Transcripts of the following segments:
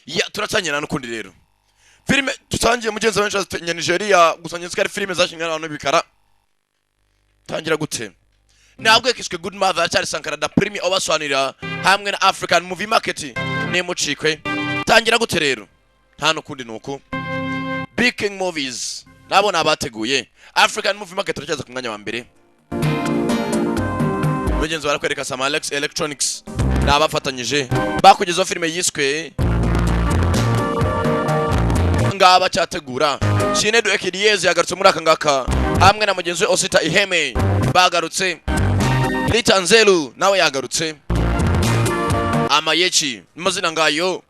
Ya, turatangira n'ukundi rero. Filime tutangiye mugenzi wenshi nya Nigeria, gusa nzi ko ari filime zashinzwe n'abantu b'ibikara. Tangira gute? Nabwo kiswe Good Mother, cyari Sankara da Premier obasobanurira hamwe na African Movie Market. Nimucikwe. Tangira gute rero? Nta n'ukundi nuko Big King Movies nabo nabateguye. African Movie Market turacyaza ku mwanya wa mbere. Mugenzi barakwereka Sam Alex Electronics nabafatanyije bakugezaho filime yiswe ngaba cyategura. Chinedu Ekiriezi yagarutse muri aka ngaka hamwe na mugenzi we Osita Iheme bagarutse. Rita Nzelu nawe yagarutse. Amayechi amazina ngayo.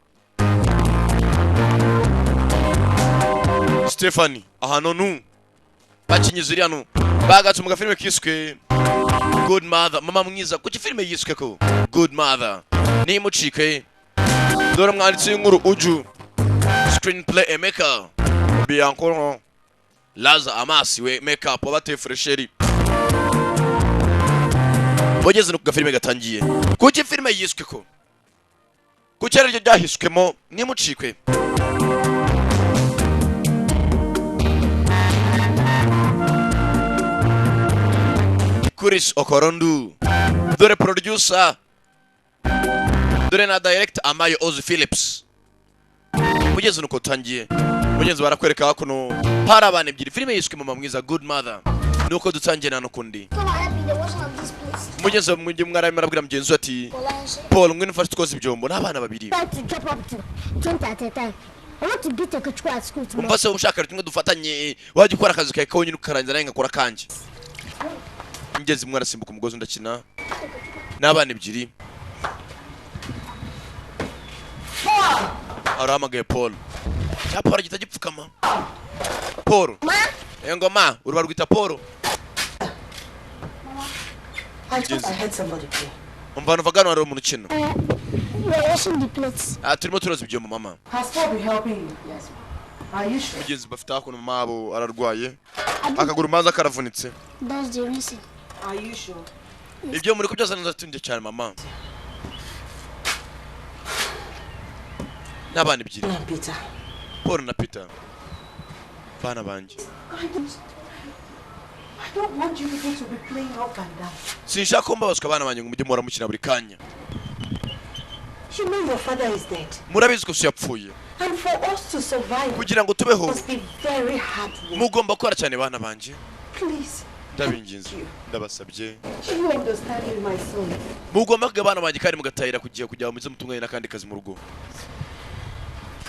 Stephanie ahanonu bakinyiza iriya nu bagatse mu gafilime kiswe Good Mother, mama mwiza. Kuki filime yiswe ko Good Mother? Nimucike. Dore umwanditsi w'inkuru Uju, screenplay Emeka Bianco, Laza Amasi we makeup wabateye fresheri. Ugeze no ku gafilime gatangiye. Kuki filime yiswe ko? Kuki ariryo ryahiswemo? Nimucikwe. Chris Okorondu, dore producer, dore na director Amayo Oz Phillips. Mugeze nuko utangiye, mugenzi barakwereka hakuno hari abana ebyiri. Filime yiswe mama mwiza, Good Mother. Nuko dutangiye nta n'ukundi. Come and help me in the washing of this place. Mugenzi mujye mwararimo arabwira mugenzi we ati Paul, ngwino ufashe twoze ibyombo n'abana babiri. Try to drop up to 20 at a time. I want to beat Okechukwu at school tomorrow. Umva se, ushaka tumwe dufatanye, wajya ukora akazi kawe konyine ukarangiza nawe ngakora kanjye. Ngeze mwe arasimbuka umugozi ndakina n'abana ebyiri. Arahamagaye Paul. Cya Paul gihita gipfukama. Paul. Ma? Engoma uruba rwita Paul. I thought I heard somebody play. Umva numva hano hari umuntu ukina. We are washing the plates. Ah, turimo turoza ibyombo mama. Has Paul been helping you? Yes. Are you sure? Mugenzi bafite hakuno mama abo ararwaye. Akaguru maza karavunitse. That's the reason. Are you sure? Ibyo muri kubyoza neza tunde cyane mama. N'abana ebyiri. And Peter. Paul na Peter. Bana banjye. I don't want you people to be playing up and down. Sinshaka ko mbabazwa abana banjye ngo mujye muhora mukina buri kanya. You know your father is dead. Murabizi ko so yapfuye. And for us to survive Kugira ngo tubeho must be very hard work. mugomba gukora cyane bana banjye. Please. Ndabinginze. Ndabasabye. You understand me, my son. Mugomba kwiga abana banjye kandi mugatahira kugiye kugira ngo muze mutunganye n'akandi kazi mu rugo.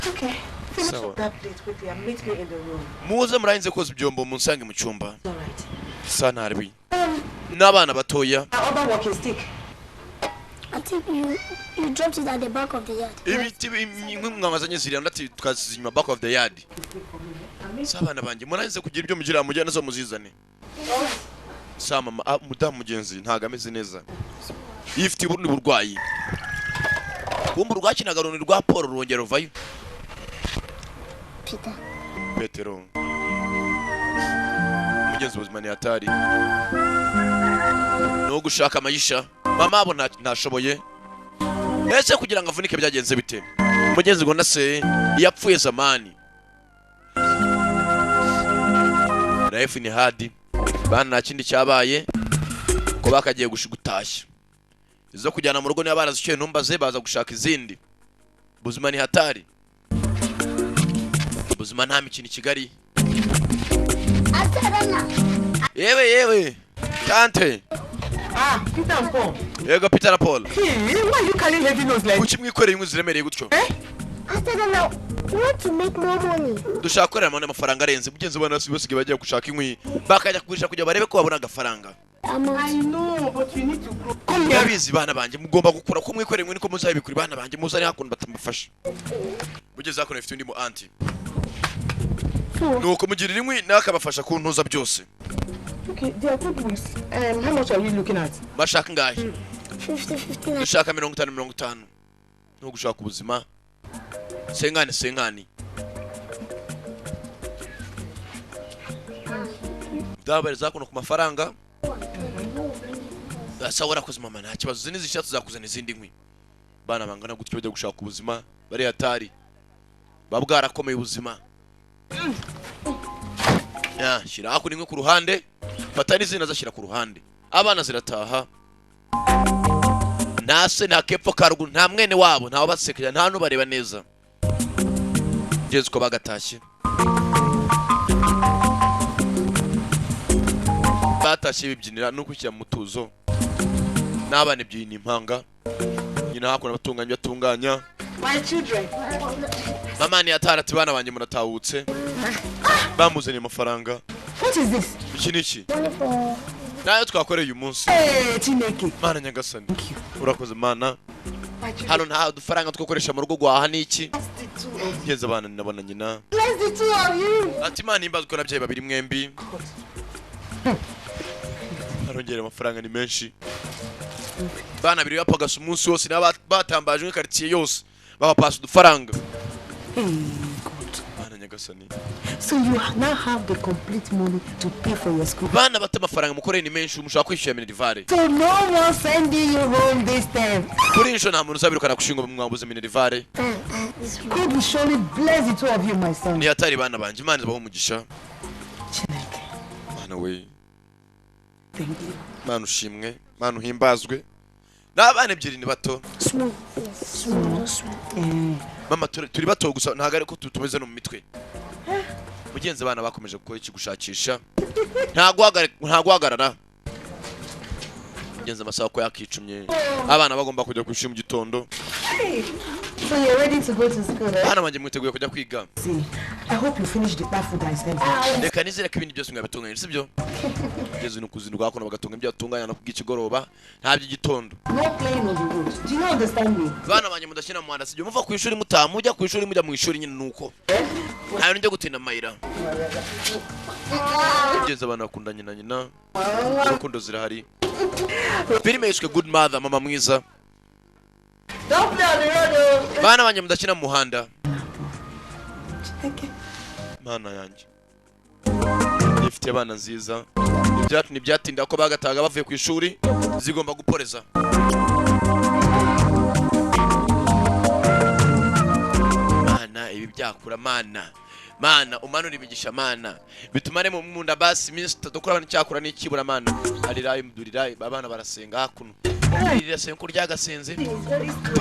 Okay. Finish Sawa. up that plate quickly and meet me in the room. Muze murangize koza ibyombo munsange mu cyumba. It's all right. Sa ntarbi. N'abana batoya. Our other walking stick. I think you dropped it at the back of the yard. Ibiti inkwi mwamazanye ziriya ndati twasize inyuma back of the yard. Si abana banjye murangize kugira ibyo mugira mujyane nazo muzizane. Sa mama, ah, mudamu mugenzi ntago ameze neza. Yifitiye ubundi burwayi. Kumbe urwakinaga runi rwa Paul rwongera ruvayo. Peter. Petero. Mugenzi ubuzima ni hatari. No gushaka amayisha. Mama abo ntashoboye. Ese kugira ngo avunike byagenze bite? Mugenzi ngo nase yapfuye zamani. Life ni hard. Bana nta kindi cyabaye ko bakagiye gutashya. Izo kujyana mu rugo niba barazicyuye ntumbaze, baza gushaka izindi. Ubuzima ni hatari. Ubuzima nta mikino i Kigali. Atarana. Yewe yewe. Tante. Ah, Peter and Paul. Yego Peter na Paul. Hey, why are you carrying heavy nose like Kuki mwikoreye inkwi ziremereye gutyo? Atarana. We want to make more money. Dushaka gukorera amane amafaranga arenze. Mugenzi wa nasi basigaye bagiye gushaka inkwi bakajya kugurisha kugira barebe ko babona agafaranga. Amount. I know, but you need to grow. Come here. Ndabizi bana banjye mugomba gukura ko mwikoreye inkwi niko muzabikura bana banjye muzane hakuno batamufasha. Mugeze hakuno ifite undi mu anti. Four. Nuko mugirira inkwi nawe akabafasha kuntuza byose. Okay, they are good ones. How much are you looking at? Bashaka ingahe? 50, 59. Dushaka 50 50. No gushaka ubuzima. Senkani senkani. Ndabareza hakuno ku mafaranga. Asa warakoze mama nta kibazo, izi nizishya tuzakuzana izindi nkwi. Bana bangana gutyo bajya gushaka ubuzima bari hatari. Buba bwarakomeye ubuzima. Ya, shyira hakuno inkwi ku ruhande, fata n'izindi azashyira ku ruhande. Abana zirataha, nta se, nta kepfo ka ruguru, nta mwene wabo, nta wabasekera, nta n'ubareba neza. Ngeze uko bagatashye, batashye bibyinira no kwishyira mu mutuzo n'abana ebyiri ni impanga. Nyina hakuno abatunganya batunganya. My children. Mama ni atara ati: "Bana banjye, muratahutse." Bamuzaniye amafaranga. What is this? Iki ni iki? Money for Nayo twakoreye uyu munsi. Hey, Chineke. Mana nyagasani. Thank you. Urakoze Mana. My children. Hano nta dufaranga twokoresha mu rugo, guhaha n'iki. Bless the two of you. Ngeze abana nabona nyina. Bless the two of you. Ati: "Imana imbazwe ko nabyaye babiri mwembi." Arongera amafaranga ni menshi. Bana babiri bapagasa umunsi wose, nabo batambaje muri karitsiye yose, babapasa udufaranga. Hey, God. Mana nyagasani. So you now have the complete money to pay for your school. Bana bato, amafaranga mukoreye ni menshi, mushobora kwishyura minerval. So no more sending you home this time. Kuri iyi nshuro nta muntu uzabirukana gushinga mwabuze minerval. This God will surely bless the two of you, my son. Ni atari bana banjye, Imana ibahe umugisha. Chineke. Mana we. Thank you. Mana ushimwe, Mana uhimbazwe. N'abana ebyiri ni bato. Small. Yes, small, small. Eh, Mama, turi bato gusa, ntabwo ariko tumeze no mu mitwe. Mugenzi, abana bakomeje gukora iki? Gushakisha, nta guhagarara. Mugenzi, amasaha ko yakicumye, abana bagomba kujya ku ishuri mu gitondo. Hey. So you're ready to go to school, eh? Bana banjye, mwiteguye kujya kwiga? See, I hope you finish the food I sent you. Reka nizere ko ibindi byose mwabitunganyije, sibyo? Mugenzi, ni ukuzinduka hakuno bagatunga ibyo batunganya no kubw'ikigoroba, nta by'igitondo. No playing on the road. Do you understand me? Bana banjye, mudashyira mu muhanda, sibyo? Muva ku ishuri mutaha, mujya ku ishuri, mujya mu ishuri nyine, nuko nta bintu byo gutinda amayira. Mugenzi, abana bakundanye na nyina, urukundo zirahari. Filime yiswe Good Mother, mama mwiza. Don't play on the road, oh. Bana banjye, mudakina mu muhanda. Chineke. Mana yanjye, ifite abana nziza. Ibyacu ntibyatinda ko bagataga bavuye ku ishuri, zigomba guporeza. Mana, ibi byakura. Mana, Mana, umanura imigisha. Mana, bitumare mu nda basi iminsi 3 kuri abana, icyakura n'ikibura. Mana, arirayi mudurirayi. Abana barasenga hakuno, rirasenga ko ryagasenze.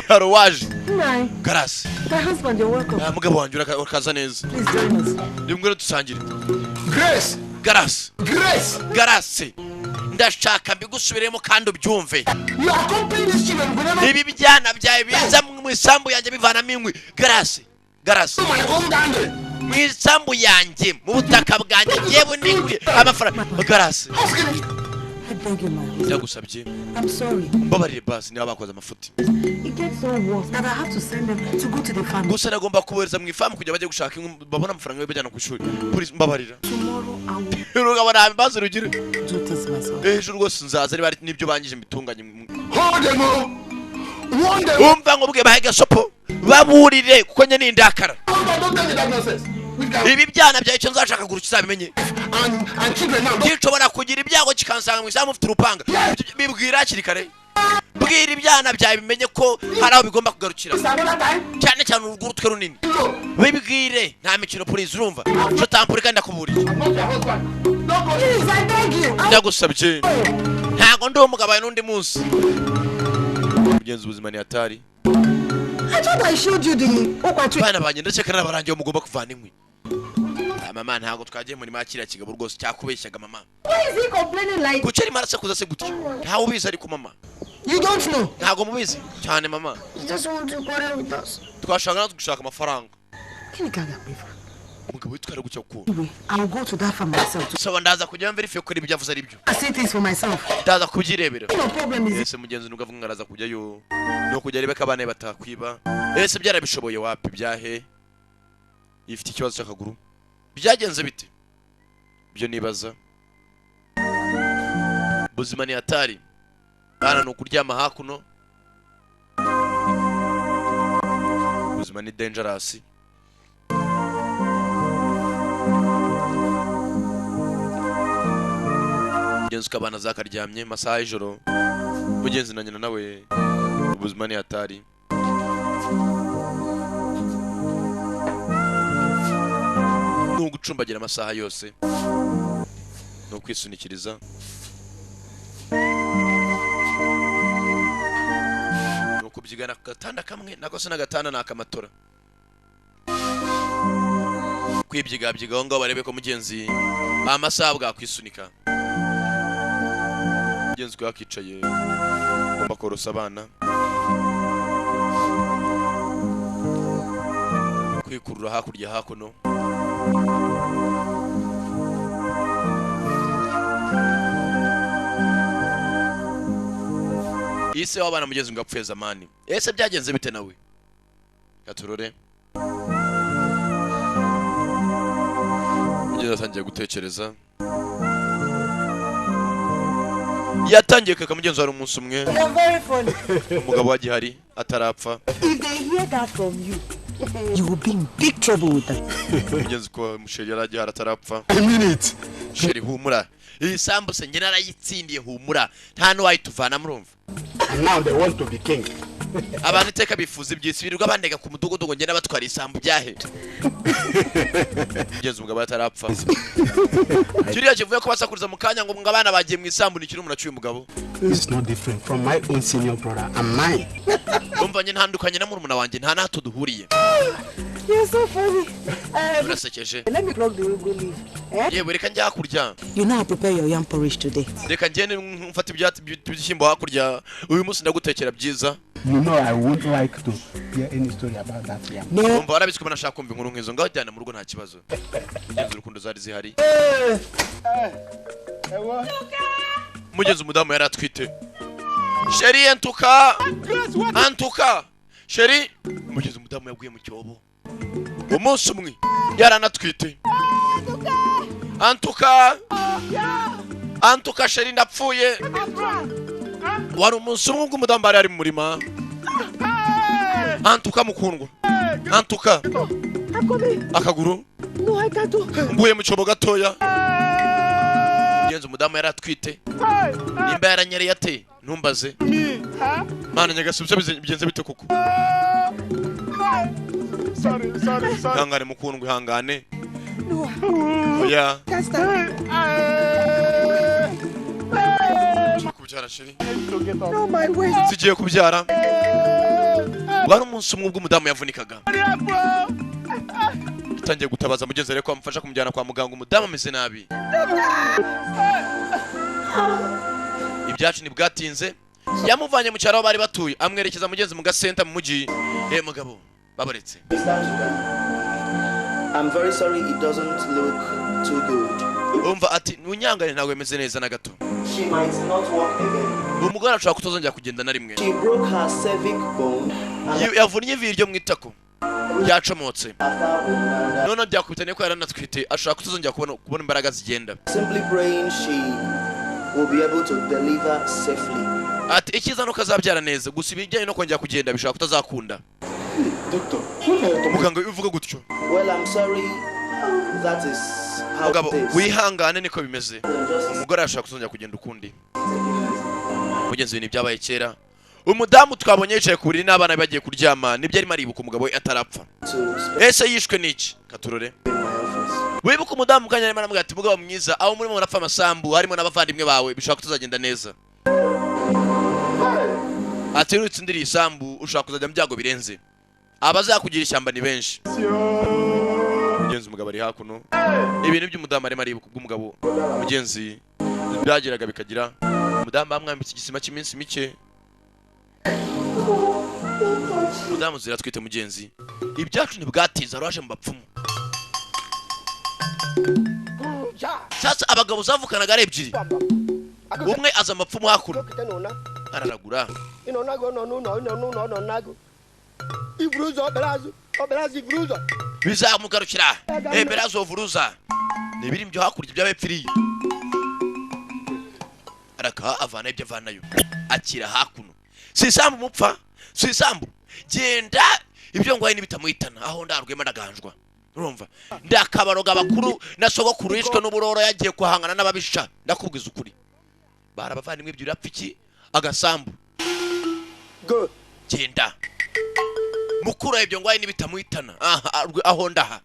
Hari uwaje. Nine. Garasi. My husband, you're welcome. Ah, mugabo wanjye, urakaza neza. Please join us. Nimwe dusangire. Grace! Garasi. Grace! Garasi, ndashaka mbigusubiremo kandi ubyumve. You accompany these children whenever Ibi byana byawe biza mu isambu yanjye bivanamo inkwi. Garasi, Garasi. my own gandhi. Mu isambu yanjye, mu butaka bwanjye, yewe n'inkwi, amafaranga. Garasi. Asking I beg you, my husband. Ndagusabye. I'm sorry. Mbabarire basi niba bakoze amafuti. It gets so worse that I have to send them to go to the farm. Gusa nagomba kubohereza mu ifamu kugira bajye gushaka inkwi, babone amafaranga yo bajyana ku ishuri. Please, mbabarira. Tomorrow I will Urugabo, nta bibazo rugira. do this myself. Ejo rwose nzaza, niba ari n'ibyo bangije mbitunganye. Hold them all. Warn them. Umva ngo ubwe bahe gasopo, baburire, kuko njye nindakara. Don't, don't tell me that nonsense. We can Ibi byana byawe, icyo nzashaka kugura kizabimenye. and children now. Don't Gishobora kugira ibyago kikansanga mu isambu ufite urupanga. Bibwira hakiri kare, bwira ibyana byawe bimenye ko hari aho bigomba kugarukira. It's another time. Cyane cyane urwo runini. No, Bibwire, nta mikino, please. Urumva tampuri kandi ndakuburiye. I'm not your husband. Don't go. Please, I beg you. I Ndagusabye, ntabwo ndi umugabo wawe n'undi munsi. Mugenzi, ubuzima ni hatari. I thought I showed you the okwa tree. Bana banjye, ndakeka narabarangiye mugomba kuvana inkwi. Ah, mama, ntabwo twagiye muri kiriya kigabo rwose cyakubeshyaga, mama. Why is he complaining like Kuki arimo arasakuza se gutyo? Ntawe ubizi ariko, mama. you don't know? Ntabwo mubizi cyane, mama. He just want to quarrel with us. Twashaka natwe gushaka amafaranga. Can you Umugabo witwara gutya ko Anyway, I'll go to that farm myself to saba ndaza kujya mverifiye ko ibyo avuze ari byo. see things for myself. Ndaza kubyirebera. No problem is Ese mugenzi, nubwo avuga ngo araza kujyayo, ni ukujya arebe ko abana be batakwiba. Ese byarabishoboye? Wapi, byahe? Ifite ikibazo cy'akaguru, byagenze bite? Byo nibaza. Buzima ni hatari bana, ni ukuryama hakuno. Ubuzima ni dangerous. Mugenzi, ukabana zakaryamye masaha y'ijoro, mugenzi na nyina nawe. Ubuzima ni hatari. Gucumbagira amasaha yose ni ukwisunikiriza, ni ukubyigana ku gatanda kamwe, nako se n'agatanda ni akamatora, kwibyigabyiga aho ngaho barebe ko mugenzi amasaha bwakwisunika. Mugenzi we yakicaye, agomba korosa abana, kwikurura hakurya hakuno. Ise w'abana mugenzi ngo apfuye zamani, ese byagenze bite nawe? Katurore. Mugenzi atangiye gutekereza, yatangiye kaka mugenzi wari umunsi umwe You're very funny. umugabo wa gihari atarapfa. If they hear that from you, you will be in big trouble with them. Mugenzi ko musheri yari agihari atarapfa. A minute. Sheri humura, iyi sambu se njye narayitsindiye, humura nta n'uwayituvana murumva. And now they want to be king. Abantu iteka bifuza ibyisi, birirwa bandega ku mudugudu ngo ngende batwara isambu byahe. Mugenzi umugabo atarapfa, kiriya kivuye ko basakuriza mu kanya ngo ngo abana bagiye mu isambu, ni kiri umuntu acyuye umugabo. It's not different from my own senior brother and mine. Umva njye ntandukanye na murumuna wanjye, nta n'aho duhuriye. You're so funny. Urasekeje. Let me plug the ugu leaf. Eh? Yewe reka njya hakurya. You know I prepare your yam porridge today. Reka ngende mfate ibyatsi by'ibishyimbo hakurya, uyu munsi ndagutekera byiza. You know I wouldn't like to hear any story about that yam. No. Umva warabizi ko nashaka kumva inkuru nk'izo, ngaho jyana mu rugo nta kibazo. Mugenzi urukundo zari zihari. Mugenzi umudamu yari atwite. Sheri antuka, antuka sheri. Mugenzi umudamu yaguye mu cyobo umunsi umwe yaranatwite. Antuka, antuka sheri ndapfuye. Wari umunsi umwe ubwo umudamu bari ari mu murima. Antuka mukundwa, antuka akaguru No, I can't do. mbuye mu cyobo gatoya. Mugenzi umudamu yari atwite, nimba yaranyereye ate ntumbaze. Mana nyagasani, bigenze bite koko? Ihangane mukundwa, ihangane. No, Oya I can't stand. kubyara sheri, No, my waist. zigiye kubyara. Wari umunsi umwe ubwo umudamu yavunikaga, yatangiye gutabaza mugenzi ariko amufasha kumujyana kwa muganga. Umudamu ameze nabi. Ibyacu ntibwatinze, yamuvanye mu cyaro aho bari batuye amwerekeza mugenzi mu gasenta mu mujyi. Mugabo babaretse. I'm very sorry it doesn't look too good. Umva ati unyangane ntabwo bimeze neza na gato. She might not walk again. Umugore ashobora kutazongera kugenda na rimwe. She broke her cervix bone and Yavunnye ivi ryo mu itako ryacomotse, her thigh bone and none byakubitanye ko yaranatwite, ashobora kutazongera kubona imbaraga zigenda. simply praying she will be able to deliver safely. Ati icyiza nuko azabyara neza, gusa ibijyanye no kongera kugenda bishobora kutazakunda. Doctor, what are you talking Muganga uvuga gutyo? Well, I'm sorry. That is how Mugabo it is. wihangane niko bimeze, Just umugore ashobora kutazongera kugenda ukundi. Mugenzi ibintu byabaye kera, umudamu twabonye yicaye ku buriri n'abana be bagiye kuryama, nibyo arimo aribuka umugabo we atarapfa. to spend Ese yishwe n'iki? Katurore. in my office. Wibuka umudamu kanya arimo aramubwira ati mugabo mwiza, aho murimo murapfa amasambu harimo n'abavandimwe bawe, bishobora kutazagenda neza. Ati nutsindira isambu ushobora kuzajya mu byago birenze, abazakugira ishyamba ni benshi. Mugenzi umugabo ari hakuno, ibintu by'umudamu arimo aribuka ubw'umugabo mugenzi byageraga bikagira. Umudamu bamwambitse igisima cy'iminsi mike, umudamu ziratwite mugenzi. Ibyacu ntibwatinze, araje mu bapfumu. Sasa abagabo zavukanaga ari ebyiri, umwe aza amapfumu hakuno araragura. Bizamugarukira eberazo vuruza ni ibiri byo hakurya by'abepfiriye, araka avana ibyo avanayo akira hakuno. Si isambu mupfa, si isambu genda, ibyo ngwaye nibitamuhitana aho ndarwema ndaganjwa. Urumva ndakabaroga bakuru na sogokuru yishwe n'uburoro yagiye kuhangana n'ababisha, ndakubwiza ukuri barabavandimwe ibyo urapfa iki agasambu. Go. Genda mukuru ibyo ngwaye nibitamuhitana aho ndaha.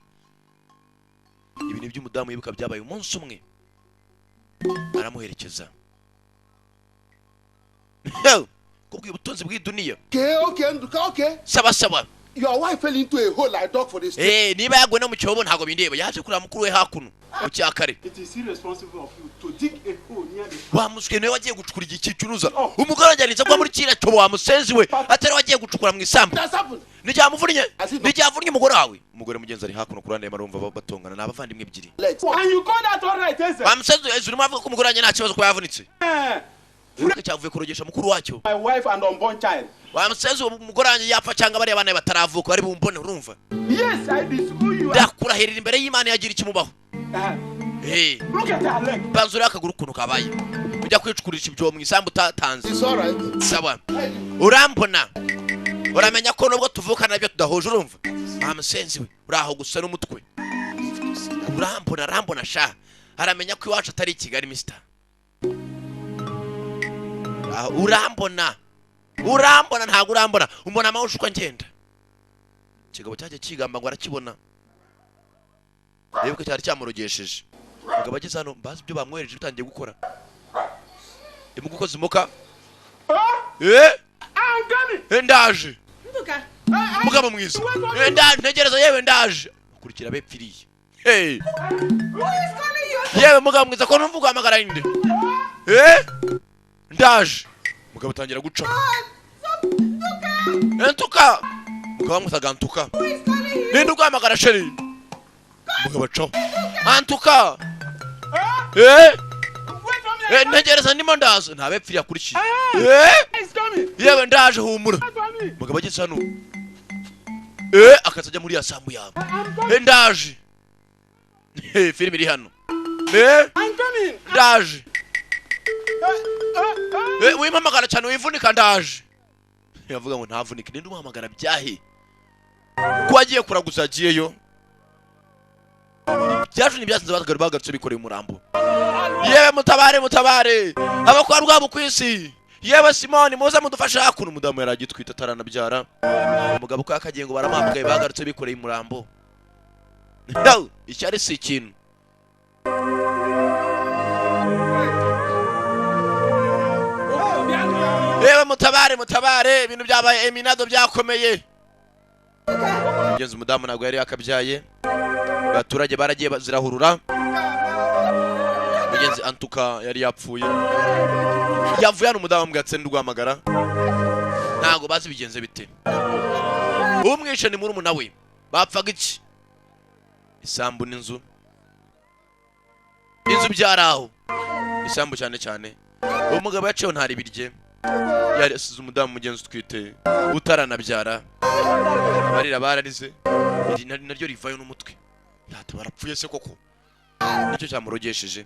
Ibintu by'umudamu yibuka byabaye umunsi umwe aramuherekeza kubwira ubutunzi bw'iduniya. Okay, Nduka, okay. Sawa sawa. Your wife fell into a hole like dog for the street. Niba yaguwe no mu cyobo ntabwo bindeba. Yaje kureba mukuru we hakuno mu cyakare. It is irresponsible of you to dig a hole near the Wa muswe niwe wagiye gucukura igicuruza umugore wanjye agwa muri kiriya cyobo. Wa musenzi we, atari wagiye gucukura mu isambu. That's happened. Nijyamuvunnye. As if- Nijyavunnye umugore wawe. Umugore mugenzi ari hakuno ku ruhande, arumva batongana, ni abavandimwe ebyiri. Legs. And you call that all right, eh, sir? Wa musenzi we, urimo avuga ko umugore wanjye nta kibazo kuba yavunitse. Eh, Wibuke cyavuye kurogesha mukuru wacyo. My wife and unborn child. Wa musenzi we, umugore wanjye yapfa cyangwa bariya bana bataravuka bari bumbone, urumva? Yes, I disown you. Ndakurahirira imbere y'Imana yagira ikimubaho. Look at her leg. Banza uriya akaguru ukuntu kabaye, ujya kwicukurisha ibyobo mu isambu utatanze. It's all right. Sawa, urambona, uramenya ko nubwo tuvuka nabyo tudahuje, urumva? Nta musenzi we, uraho gusa n'umutwe. Urambona, arambona sha, aramenya ko iwacu atari i Kigali. Mister, urambona, urambona, ntabwo urambona. Umbona amahusha uko ngenda. Ikigabo cyajya kigamba ngo arakibona, reba ko cyari cyamurogesheje. Umugabo ageze hano, mbazi ibyo bamwohereje bitangiye gukora imbwa uko zimuka. I'm coming. Ndaje. Nduka. Mugabo mwiza. Ndaje, ntegereza. Yewe, ndaje. Kurikira bepfiriye. Hey. Who is calling you? Yewe mugabo mwiza, ko numva uguhamagara inde? Ndaje. Mugabo atangira guca. Ntuka. Mugabo amwitaga Ntuka. Who is calling you? Ninde uguhamagara, chérie? Mugabo acaho antuka. Eh. Wait for me. Ntegereza, ndimo ndaza. Nta bepfiriye akurikiye. It's coming. Yewe, ndaje, humura. Wait for me. Mugabo ageze hano, akaza ajya muri ya sambu yabo. Ndaje. Filime iri hano. I'm coming. Ndaje. Wimpamagara cyane wivunika, ndaje. Yavuga ngo ntavunike. Ninde umuhamagara byahe ko agiye kuraguza? Yagiyeyo ibyacu ntibyasinze, bagarutse bikoreye umurambo. Yewe mutabare, mutabare abakora rwabo ku isi. Yewe Simoni, muze mudufashe hakuno. Umudamu yari agitwite ataranabyara. Umugabo ko yakagiye ngo baramuhamagaye, bagarutse bikoreye umurambo. No, icyari si ikintu. Yewe mutabare, mutabare, ibintu byabaye eminado, byakomeye. Mugenzi, umudamu ntabwo yari yakabyaye. Abaturage baragiye zirahurura. Mugenzi, antuka yari yapfuye, yavuye hano. Umudamu amubwira ati ndguhamagara. Ntabwo bazi bigenze bite. Umwishe ni murumuna we. Bapfaga iki? Isambu n'inzu. Inzu byari aho, isambu cyane cyane. Uwo mugabo yaciyeho ntari birye, yari asize umudamu mugenzi utwite utaranabyara. Barira, bararize. Iri naryo rivayo n'umutwe. Data barapfuye se koko? Nicyo cyamurogesheje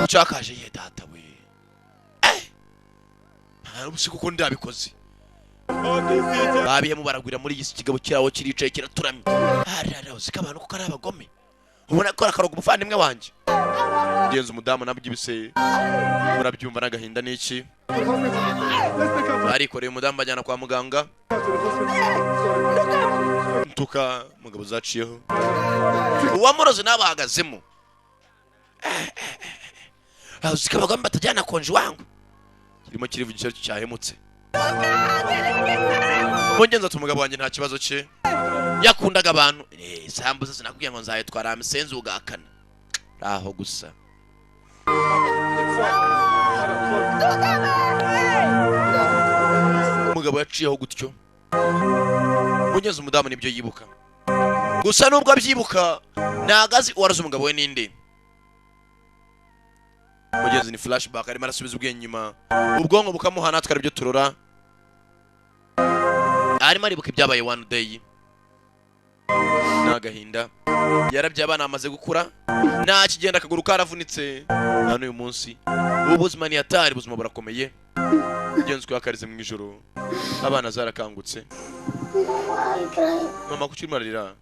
cyakaje. Ye data we, nta si kuko ndabikoze. Babihemu baragwira muri iyi si. Ikigabo kiraho kiricaye kiraturamye. Arara, uzi ko abantu kuko ari abagome, ubona ko akaroga umuvandimwe wanjye. Mugenzi, umudamu nabwo ibise murabyumva n'agahinda n'iki. Barikoreye umudamu bajyana kwa muganga. Ntuka mugabo zaciyeho, uwamuroze nabahagazemo. Uzi ko abagome batajyana konji wangu. Kirimo kirivugisha cyahemutse. Mugenzi ati umugabo wanjye nta kibazo cye, yakundaga abantu. Isambu zose nakubwiye ngo nzayitwara misenzi ugahakana, aho gusa. Umugabo yaciyeho gutyo. Mugenzi, umudamu nibyo yibuka gusa. Nubwo abyibuka, ntago azi uwaroze umugabo we ninde. Mugenzi, ni flashback, arimo arasubiza ubwenge inyuma, ubwonko bukamuha natwe aribyo turora. Arimo aribuka ibyabaye one day. Ni agahinda, yarabye abana bamaze gukura, nta kigenda, akaguru karavunitse. Na n'uyu munsi ubuzima ni hatari, ubuzima burakomeye. Mugenzi, uko yakarize mu ijoro, abana zarakangutse. Mama, I'm crying. Mama, kuki urimo ararira?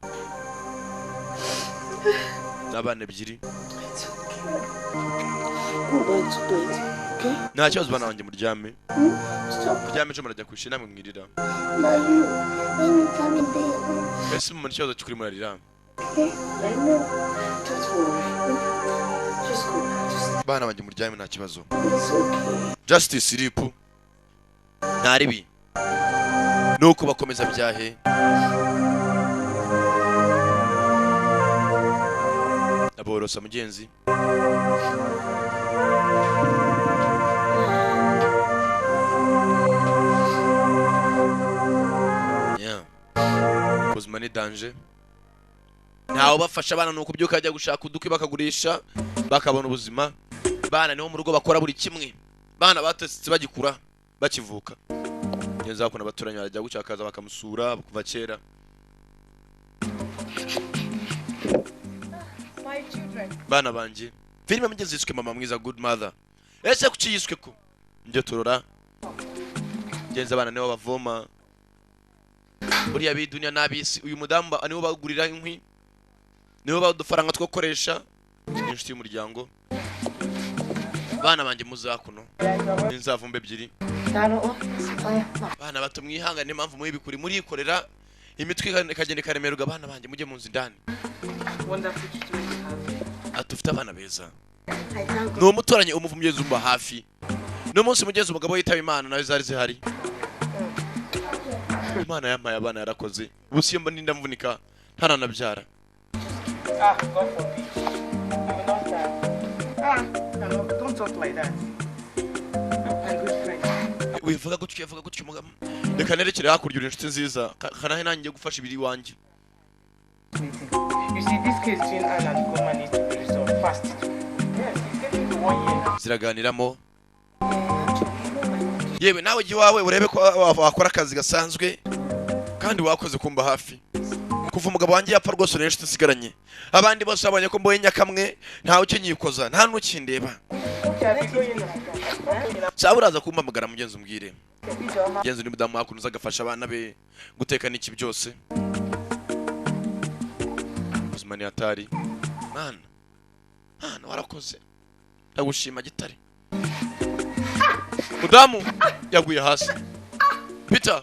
Ni abana ebyiri. It's okay. Go back to bed, okay? Nta kibazo, bana banjye, muryame. Stop. Muryame, ejo murajya ku ishuri namwe mwirira. Now you, when you come in there. Ese mama, ikibazo cy'ukuri murarira? Okay, I know. Don't worry. Just go back to sleep. Bana banjye, muryame, nta kibazo. It's okay. Just sleep, nta ribi. Nuko bakomeza byahe aborosa mugenzi. Yeah. Ubuzima ni danger, ntawe ubafasha. Abana ni ukubyuka bajya gushaka udukwi bakagurisha bakabona ubuzima. Bana niho mu rugo bakora buri kimwe. Bana batetse bagikura, bakivuka ngenzi bakunda abaturanyi barajya gucakaza bakamusura kuva kera. My children. Bana banjye, filime mugezi yiswe Mama Mwiza, Good Mother. Ese kuki yiswe ko njye turora ngenzi? Abana nibo bavoma buriya bidunya n'abisi. Uyu mudamu nibo bagurira inkwi, nibo baha udufaranga two gukoresha, ni inshuti y'umuryango. Bana banjye, muzakuno n'inzavumba ebyiri. Bana bato, mwihangane, impamvu muyibikuri murikorera imitwe ikagenda ikaremerwa. Bana banjye, mujye mu nzu indani. Wonderful children you have. Ati ufite abana beza. I thank Ni God. umuturanyi umugezi umba hafi. N'umunsi mugezi umugabo yitaba Imana nawe zari zihari. Imana yampaye abana, yarakoze. Ubu siyo mba ninda mvunika ntaranabyara. Ah, God forbid. You will not die. Ah, no, don't talk like that. My good friend. Wivuga gutyo, yavuga gutyo umugabo. Reka nerekere hakurya, uri inshuti nziza. Kanahe nanjye gufasha ibiri iwanjye. Meeting. You see, this case between Anne and Goma needs to be resolved fast. Yes, it's getting to 1 year now. Ziraganiramo. Yewe, nawe jya iwawe urebe ko wakora akazi gasanzwe, kandi wakoze kumba hafi kuva umugabo wanjye yapfa. Rwose uri inshuti nsigaranye. Abandi bose babonye ko mboye nyakamwe, ntawe ukinyikoza, nta n'ukindeba. Okay, I'll be going now. Cyaba uraza kumpamagara mugenzi, umbwire mugenzi. Undi mudamu hakuno uza agafasha abana be guteka n'iki byose. Ubuzima ni hatari. Mwana, mwana, warakoze, ndagushima gitare. Mudamu yaguye hasi. Peter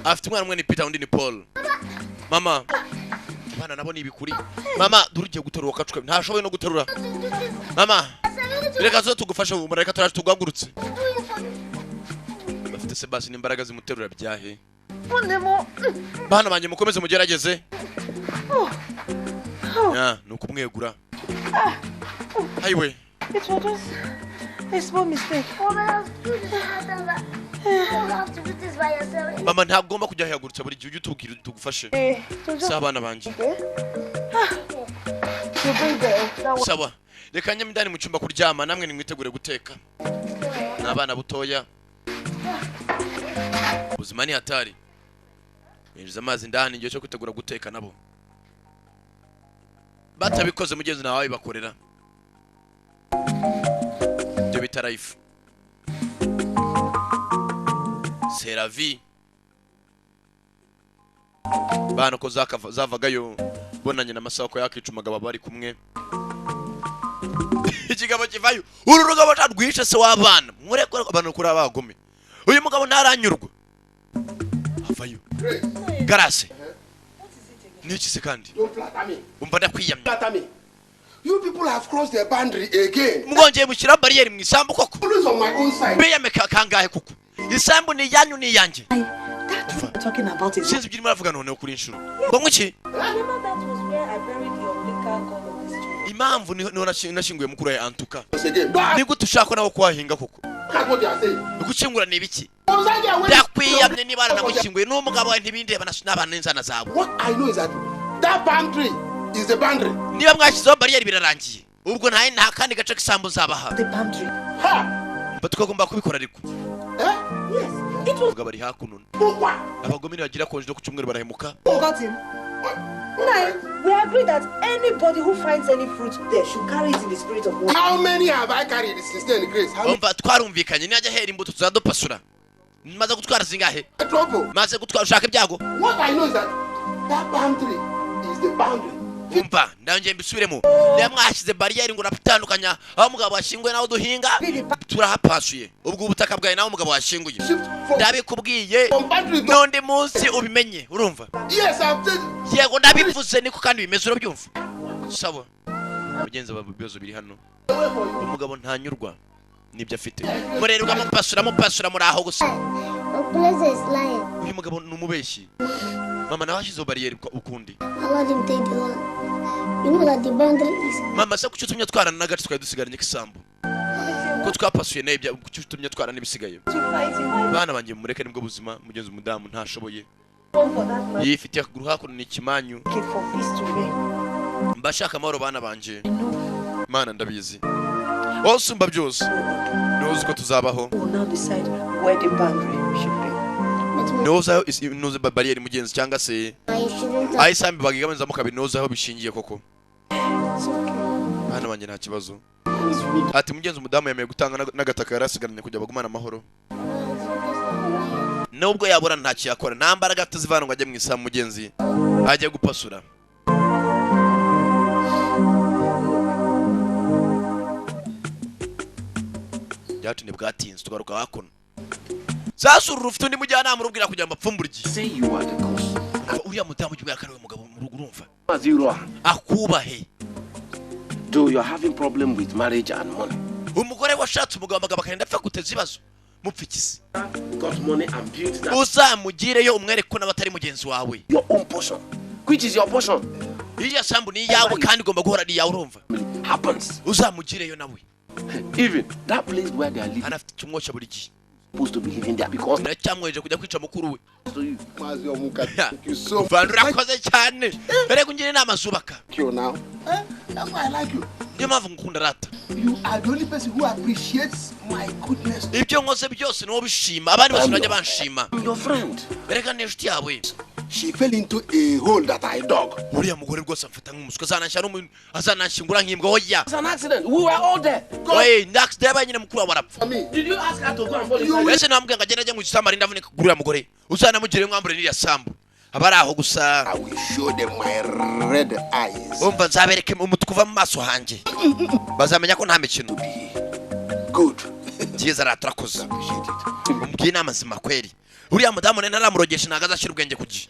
afite umwana umwe, ni Peter, undi ni Paul. Mama, abana nabo ni ibikuri. Mama, dore ugiye guterura ukacuka, ntashoboye no guterura. Mama, reka zo tugufashe humura, reka turaje tuguhagurutse. Bafite se basi n'imbaraga zimuterura byahe. Bana banjye, mukomeze mugerageze. Ya, ni ukumwegura ayiwe. It was just a small mistake. Mama, you don't have to do this by yourself. Mama, ntabwo ugomba kujya hahagurutsa buri gihe, ujye utubwira tugufashe. Eh, it was Si just abana banjye. okay. You're going there. That one. Sawa, reka njye indani mu cyumba kuryama, namwe nimwitegure guteka. Ni abana butoya, ubuzima ni hatari. Binjiza amazi indani, igihe cyo kwitegura guteka nabo batabikoze mugenzi nawe wabibakorera. Ibyo bita life, c'est la vie. Bana ko zavagayo bonanye na masaha ko yakica umugabo bari kumwe. Ikigabo kivayo, uru rugabo rwishe se w'abana. Mureke abantu kuri abagome, uyu mugabo ntaranyurwa, avayo. Garase niki se kandi? Don't flatter me. Umva, ndakwiyamye. Flatter me. You people have crossed the boundary again. Mwongeye mushyiraho bariyeri mu isambu koko? Always on my own side. Biyame kangahe kuko isambu ni iyanyu, ni iyanjye. That we're talking about is. Sinzi ibyo urimo uravuga noneho kuri inshuro ngo nguki. Remember that was where I buried the umbilical cord of this child. Impamvu niho nashyinguye mukuru wa antuka. Once again. Don't Ni gute ushaka nawe kuhahinga koko? ask what they are saying. Gukingura ni ibiki? Ndakwiyamye. Ndakwiyamye, niba namushyinguye n'umugabo wawe ntibindeba n'abana n'inzana zawe. What I know is that that boundary is the boundary. Niba mwashyizeho bariyeri birarangiye ubwo, nta kandi gace k'isambu nzabaha. The boundary. Ha! Mba twagomba kubikora ariko. Eh? Yes. It was Umugabo ari hakuno. Ukwa! Abagome nibagira konje no ku cyumweru barahemuka. forgotten. Nine, we agree that anybody who finds any fruit there should carry it in the spirit of worship. How many have I carried since then, Grace? How many Umva, twarumvikanye, nijya hera imbuto tuzadupasura. Maze gutwara zingahe? trouble? Maze gutwara, ushaka ibyago. What I know is that that boundary is the boundary. Umva, ndongeye mbisubiremo: niba mwashyize bariyeri ngo uratandukanya aho umugabo washyinguye n'aho duhinga, turahapasuye. Ubwo ubutaka bwawe naho umugabo washyinguye, ndabikubwiye n'undi munsi ubimenye, urumva? Yes, I've said. Yego, ndabivuze, niko kandi bimeze, urabyumva? Sawa mugenzi wa, ibibazo biri hano, umugabo ntanyurwa n'ibyo afite. Murerwa mupasura mupasura, muri aho gusa. Uncle Eze is lying. Uyu mugabo ni umubeshyi. Mama nawe ashyizeho bariyeri ukundi. Allowed him take the land. You know that the boundary is Mama se, kuki utumye twarana n'agace twari dusigaranye k'isambu ko twapasuye nayo kuki utumye twarana n'ibisigaye? Bana banjye, mureke, nibwo buzima. Mugenzi, umudamu ntashoboye, yifitiye akaguru hakuno, ni ikimanyu. Mbashaka amahoro, bana banje. Mana, ndabizi, wowe usumba byose niwe uzi ko tuzabaho. We will now decide where the boundary should be. Niwe uzi aho nuzi bariyeri, mugenzi, cyangwa se I shouldn't aho isambu bagigabanyizamo kabiri, niwe uzi aho bishingiye koko. It's okay. Bana banjye, nta kibazo. He's weak. Ati mugenzi, umudamu yemeye gutanga n'agataka yari asigaranye kugira bagumane amahoro. Nubwo yabura, ntacyo yakora, nta mbaraga afite zivana ngo ajye mu isambu, mugenzi, ajye gupasura. Byacu ntibwatinze, tugaruka hakuno. Sasa uru rufite undi mujyanama urubwira kugira ngo apfumbure igihe. Say you are the cause. Uriya mudamu ujya ubwira ko ari we mugabo mu rugo, urumva? Zero. Akubahe. Though you're having problem with marriage and money. Umugore washatse umugabo, amagabo akagenda apfa guteza ibibazo, mupfa ikisi? Got money and built that Uzamugireyo umwereke ko nawe atari mugenzi wawe. your own portion. Which is your portion? Iriya sambu ni iyawe kandi igomba guhora ari iyawe, urumva? Happens. Uzamugireyo nawe. Even that place where they are living, Anafite ikimwoshya buri gihe. supposed to be living there because Nacyamwoheje kujya kwica mukuru we. to you. Mazi Omuka, thank you so much. Vandu, urakoze cyane. Erega ungira inama zubaka. Thank you now. Eh? That's why I like you. Niyo mpamvu ngukunda rata. You are the only person who appreciates my goodness. Ibyo nkoze byose niwo bishima, abandi bose bajya banshima. I'm your friend. Erega ni inshuti yawe. She fell into a hole that I dug. Uriya mugore rwose amfata nk'umuswa, azananshyira azananshyingura nk'imbwa, oya. It's an accident. We were all there. Oye, ndax yabaye nyine, mukuru wawe arapfa. Me. Did you ask her to go and fall inside? Ese namubwiye ngo agende ajye mu gisambu arinde avunika kugura uriya mugore? Uzanamugire mwambure n'iriya sambu, aba ari aho gusa. I will show them my red eyes. Umva, nzabereke umutuku uva mu maso hanjye, bazamenya ko nta mikino. Good. Byiza rata, turakoze. Appreciate it. Umubwiye inama nzima kweri. Uriya mudamu nari ntaramurogesha, ntabwo azashyira ubwenge ku gihe.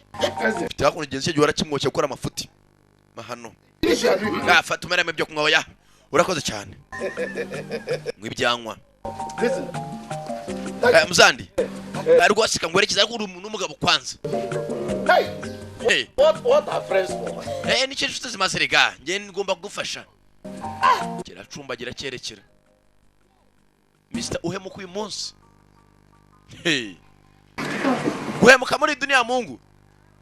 Mfite hakuno igenzi cye gihora kimwoshya gukora amafuti mahano. Finish your drink. Yafata umeremo ibyo kunywa. Oya, urakoze cyane, nywa ibyanywa. Listen. Muzandi rwose kangwerekeza, ariko uri umuntu w'umugabo kwanza. Hey! Hey. What are friends for? Nicyo inshuti zimaze rega, njye ngomba kugufasha. Kiracumbagira cyerekera Mr. Uhemuka uyu munsi. Hey. Guhemuka muri dunia ya Mungu,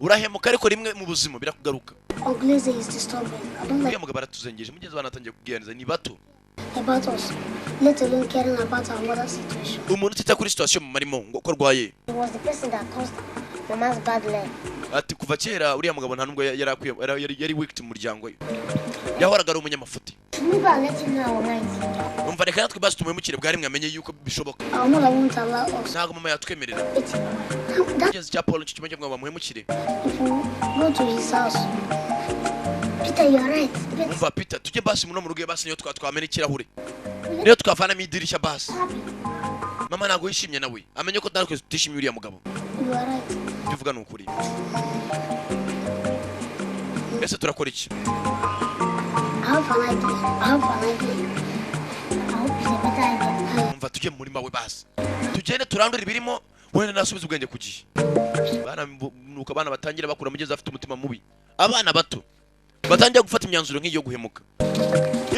urahemuka ariko rimwe mu buzima birakugaruka. Uncle Eze is disturbing. I don't like Uriya mugabo aratuzengeje, mugenzi banatangiye kubwiraniza, ni bato. about us, let alone caring about our mother's situation. Umuntu utita kuri situation mama arimo ngo ko arwaye. He was the person that caused Mama's bad leg. Ati kuva kera uriya mugabo nta nubwo yari akwiye, yari weak mu muryango we, yahoraga ari umunyamafuti. Should we go and let him know our minds? Umva, reka natwe basi tumuhemukire bwa rimwe amenye yuko bishoboka. Our mother won't allow us. Ntabwo mama yatwemerera. It, that Kugeza cya Paul nicyo kimwe ngo bamuhemukire. If we go to his house. Peter, you're right. Peter, Umva Peter, tujye basi muno mu rugo, basi niyo twamena ikirahure, niyo twavanamo idirishya basi. Happy. Mama ntabwo yishimye, nawe amenye ko natwe tutishimiye uriya mugabo. You are right. Ibyo uvuga ni ukuri. Ese turakora iki? I have an idea. I have an idea. I hope it's a better idea. Umva, tujye mu murima we basi, tugende turandure ibirimo, wenda nasubize ubwenge ku gihe. Bana, nuko abana batangira bakura, mugezi afite umutima mubi, abana bato batangira gufata imyanzuro nk'iyo guhemuka.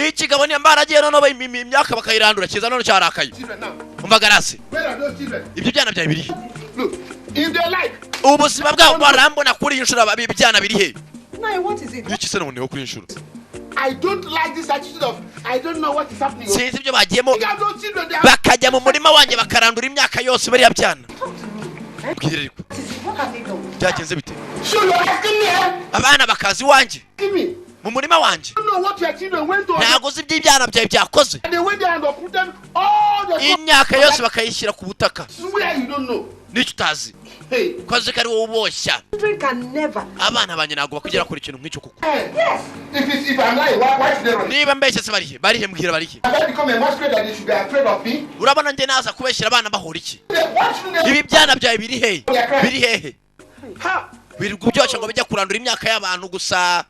Ikigabo niyo baragiye noneho imyaka bakayirandura, kiza none cyarakaye. Children now. Umva Garasi. Where are those children? Ibyo byana byawe biri he? Look, if they like, Ubuzima bwabo barambona kuri iyi nshuro. Ibyana biri he? Now, what is it? Iki se noneho kuri iyi nshuro? I don't like this attitude of I don't know what is happening. Sinzi ibyo bagiyemo. Look at those children, they are Bakajya mu murima wanjye bakarandura imyaka yose, bariya byana. Bwire ariko. What is it? What have they done? Byagenze bite? So you're asking me, eh? Abana bakaza iwanjye Asking me. mu murima wanjye. You don't know what your children went to. Ntabwo uzi iby'ibyana byawe byakoze. And they went there and uprooted all the Imyaka yose bakayishyira ku butaka. Swear you don't know. Nicyo utazi ko azi ko ari wowe uboshya. Children can never. Abana banjye ntabwo bakugera kure ikintu nk'icyo kuko. If it's, if I'm lying, why should they run? Niba mbeshye se barihe? Barihe? Mbwira, barihe? Have I become a masquerade that they should be afraid of me? Urabona njye naza kubeshyira abana bahora iki? Why shouldn't they? Ibi byana byawe biri hehe? Biri hehe? Birirwa byosha ngo bijya kurandura imyaka y'abantu gusa.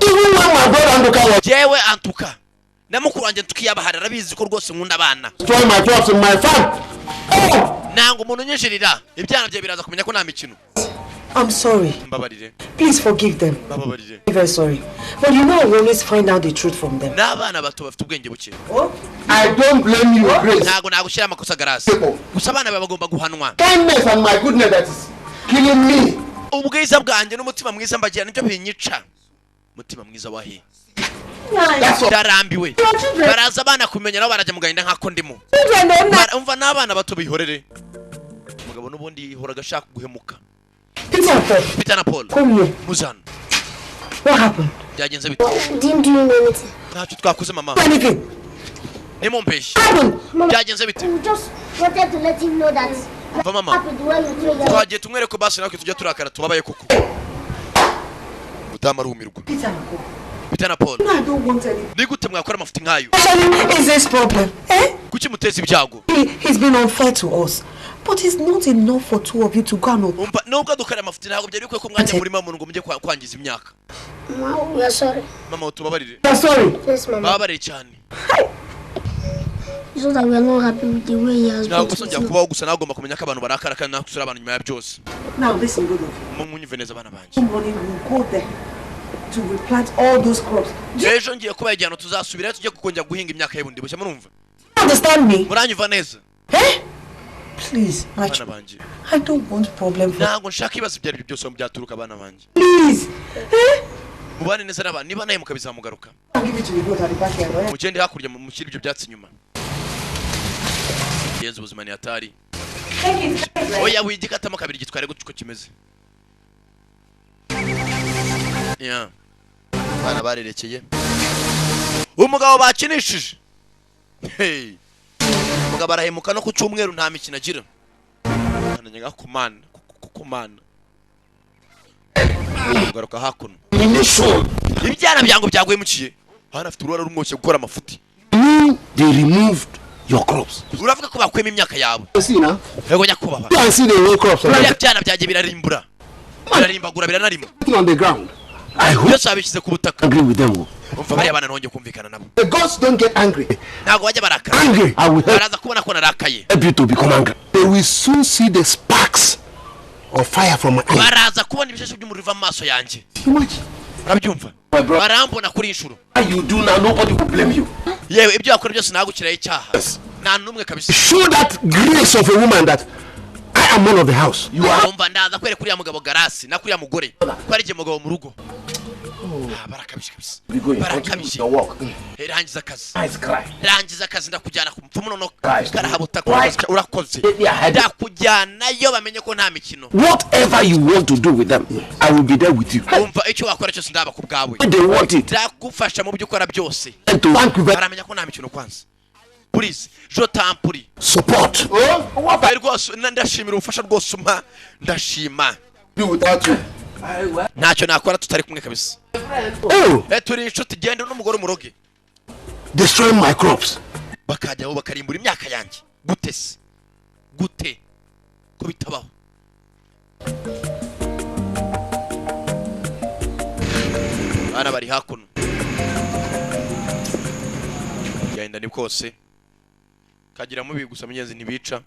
Even when my brother Nduka was Jewe antuka na mukuru wanjye tukiyabahara arabizi ko rwose nkunda abana. destroying my crops in my farm. Oh! Nanga umuntu unyinjirira. Ibyana byawe biraza kumenya ko nta mikino. I'm sorry. Mbabarire. Please forgive them. Mbababarire. I'm very sorry. But you know I will always find out the truth from them. N'abana bato bafite ubwenge buke. Oh? I don't blame you, Grace. Ntabwo nagushyira amakosa garasi, gusa abana baba bagomba guhanwa. Kindness and my goodness that is killing me. Ubwiza bwanjye n'umutima mwiza mbagira nibyo binyica. Umutima mwiza wahe? That's all. Ndarambiwe. Baraza abana kumenya, nabo barajya mu gahinda nk'ako ndimo. Children don't know. Umva, n'abana bato bihorere. Umugabo n'ubundi yihoraga ashaka guhemuka. Peter and Paul, Peter na Paul, come here. muzana. What happened? Byagenze bite? Didn't do anything. Ntacyo twakoze, mama. Anything. Nimumpeshye. Happened. Byagenze bite? We just wanted to let him know that Umva mama, happened when we told him. Twagiye tumwereke ko basi natwe tujya turakara, tubabaye koko. Mudamu arumirwa. Peter and Paul. Peter na Paul. No, I don't want any. Ni gute mwakora amafuti nk'ayo? Actually, is this problem? Eh? Kuki muteza ibyago? He's been unfair to us. But it's not enough for two of you to go and Umva, nubwo dukora amafuti ntabwo byari bikwiye ko mwajya murima muntu ngo mujye kwangiza imyaka. Mama, we are sorry. Mama, tubabarire. I'm sorry. Yes, Mama. Bababarire cyane. It's not that we are not happy with the way he has Ntabwo been gusa njya treating us. kubaho gusa, nawe ugomba kumenya ko abantu barakara kandi nawe gusura abantu nyuma ya byose. Now listen, good of you. Munyumve neza, abana banjye. Tomorrow we'll go there to replant all those crops. Do you Ejo ngiye kuba igihano, tuzasubirayo tujye kongera guhinga imyaka y'ubundi bushya, murumva? understand me? Muranyumva neza? Eh? Please, my Abana child. banjye. I don't want problem for Ntabwo nshaka ibibazo ibyo ari byo byose aho byaturuka, abana banjye. Please. Eh? Mubane neza n'abantu, niba nawe mukabizamugaruka. I'll give it to the goat at the backyard. Eh? Mugende hakurya mushyire ibyo byatsi inyuma. Genza ubuzima ni hatari. Take it. Oya, wigikatamo kabiri, gitware gutyo uko kimeze. Yeah. Abana barerekeye umugabo bakinishije. Hey. Umugabo arahemuka no ku cyumweru nta mikino agira. Ananyaga kumana kumana kugaruka hakuno. Ibyana byango byaguhemukiye hano, afite uruhara rumwoshye gukora amafuti. They removed your crops. Uravuga ko bakuyemo imyaka yawe? See now. Yego nyakubahwa. You can see the whole crops Biriya byana byanjye birarimbura, birarimbagura, biranarima. on the ground. I hope Byose babishyize ku butaka. agree with them. Umva, bariya bana ntongeye kumvikana nabo. The gods don't get angry. Ntabwo bajya barakara. Angry. I will help Baraza kubona ko narakaye. you to become angry. They will soon see the sparks of fire from my eyes. Baraza kubona ibisheshe by'umuriro biva mu maso yanjye. Too much. Urabyumva? My brother, Barambona kuri inshuro. you do now, nobody will blame you. Yewe, ibyo wakora byose nagukiraho icyaha. Nta n'umwe kabisa. Show that grace of a woman that I am man of the house. You are Umva, ndaza kwereka uriya mugabo Garasi na kuriya mugore ko ari igihe mugabo mu rugo. Ah, barakabije kabisa. be going. Continue with Barakabije. your work. Eh, rangiza akazi. Eyes cry. Rangiza akazi, ndakujyana ku mupfumu noneho. Christ. Karahabutaka. Urakoze. Yeah, I do. Ndakujyanayo bamenye ko nta mikino. Whatever you want to do with them, I will be there with you. Umva, icyo wakora cyose ndaba ku bwawe. When they want it, Ndagufasha mu byo ukora byose. and to Thank you very Baramenya ko nta mikino kwanza. Please, je t'en prie. support. Oh, what Bari rwose ndashimira ubufasha rwose umpa, ndashima. I do without you? Ntacyo nakora tutari kumwe kabisa. Oh, Eh, turi inshuti, genda n'umugore umuroge. destroying my crops. Bakajyaho bakarimbura imyaka yanjye gute se? Gute ko bitabaho? Bana bari hakuno, genda ni kose kagira mubi gusa, mugenzi ntibica.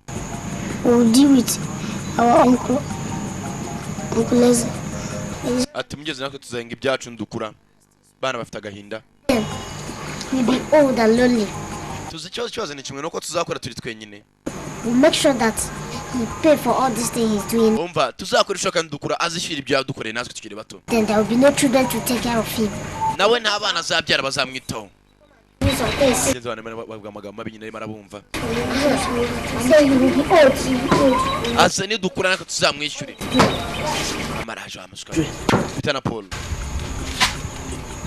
We'll deal with our uncle, Uncle Eze. Ati mugeze natwe tuzahinga ibyacu ndukura. Bana bafite agahinda. We'll be old and lonely. Tuzi ikibazo ni kimwe nuko tuzakora turi twenyine. We'll make sure that he pay for all these things he's doing. Umva, tuzakora ibishoboka ndukura azishyura ibyo yadukoreye natwe tukiri bato. Then there will be no children to take care of him. Nawe nta bana azabyara bazamwitaho. Do some things. Mugenzi wanjye arimo bavuga amagambo mabi nyine, arimo arabumva. So he will be old. He will be old. Aza nidukura natwe tuzamwishyure. Amaraje amasuka Peter na Paul.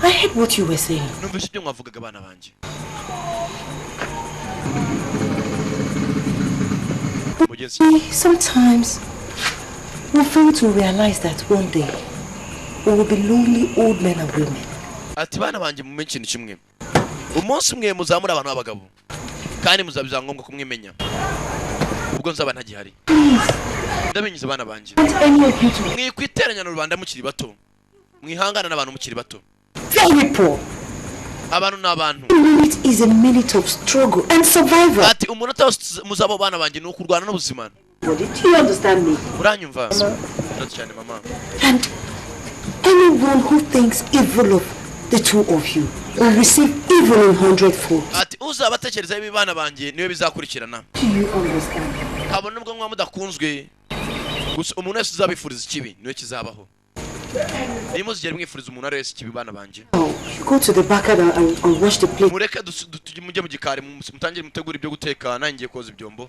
I heard what you were saying. Numvise ibyo mwavugaga, abana banjye. Mugenzi. Sometimes we fail to realize that one day we will be lonely old men and women. Ati bana banjye, mumenye ikintu kimwe: umunsi umwe muzamura abantu b'abagabo, kandi muzabiza ngombwa kumwimenya ubwo nzaba ntagihari. Ndabingiza abana banjye, Want any of you to mwikwiteranya na rubanda mukiri bato, mwihangana n'abantu mukiri bato. Very poor. Abantu ni abantu. A minute is a minute of struggle and survival. Ati umunota wose muzaba bana banjye ni ukurwana n'ubuzima. Do you understand me? Uranyumva? Ndazi cyane, mama. And anyone who thinks evil of the two of you will receive evil in hundredfold. Ati uzaba atekereza ibi bana banjye, niwe bizakurikirana. Do you understand me? Kabone nubwo mwaba mudakunzwe, gusa umuntu wese uzabifuriza ikibi niwe kizabaho. Nimuzigere mwifuriza umuntu ari wese ikibi, bana banjye. Oh, you go to the backyard and wash the plate. Mureke mujye mu gikari, mutangire mutegure ibyo guteka, nanjye ngiye koza ibyombo.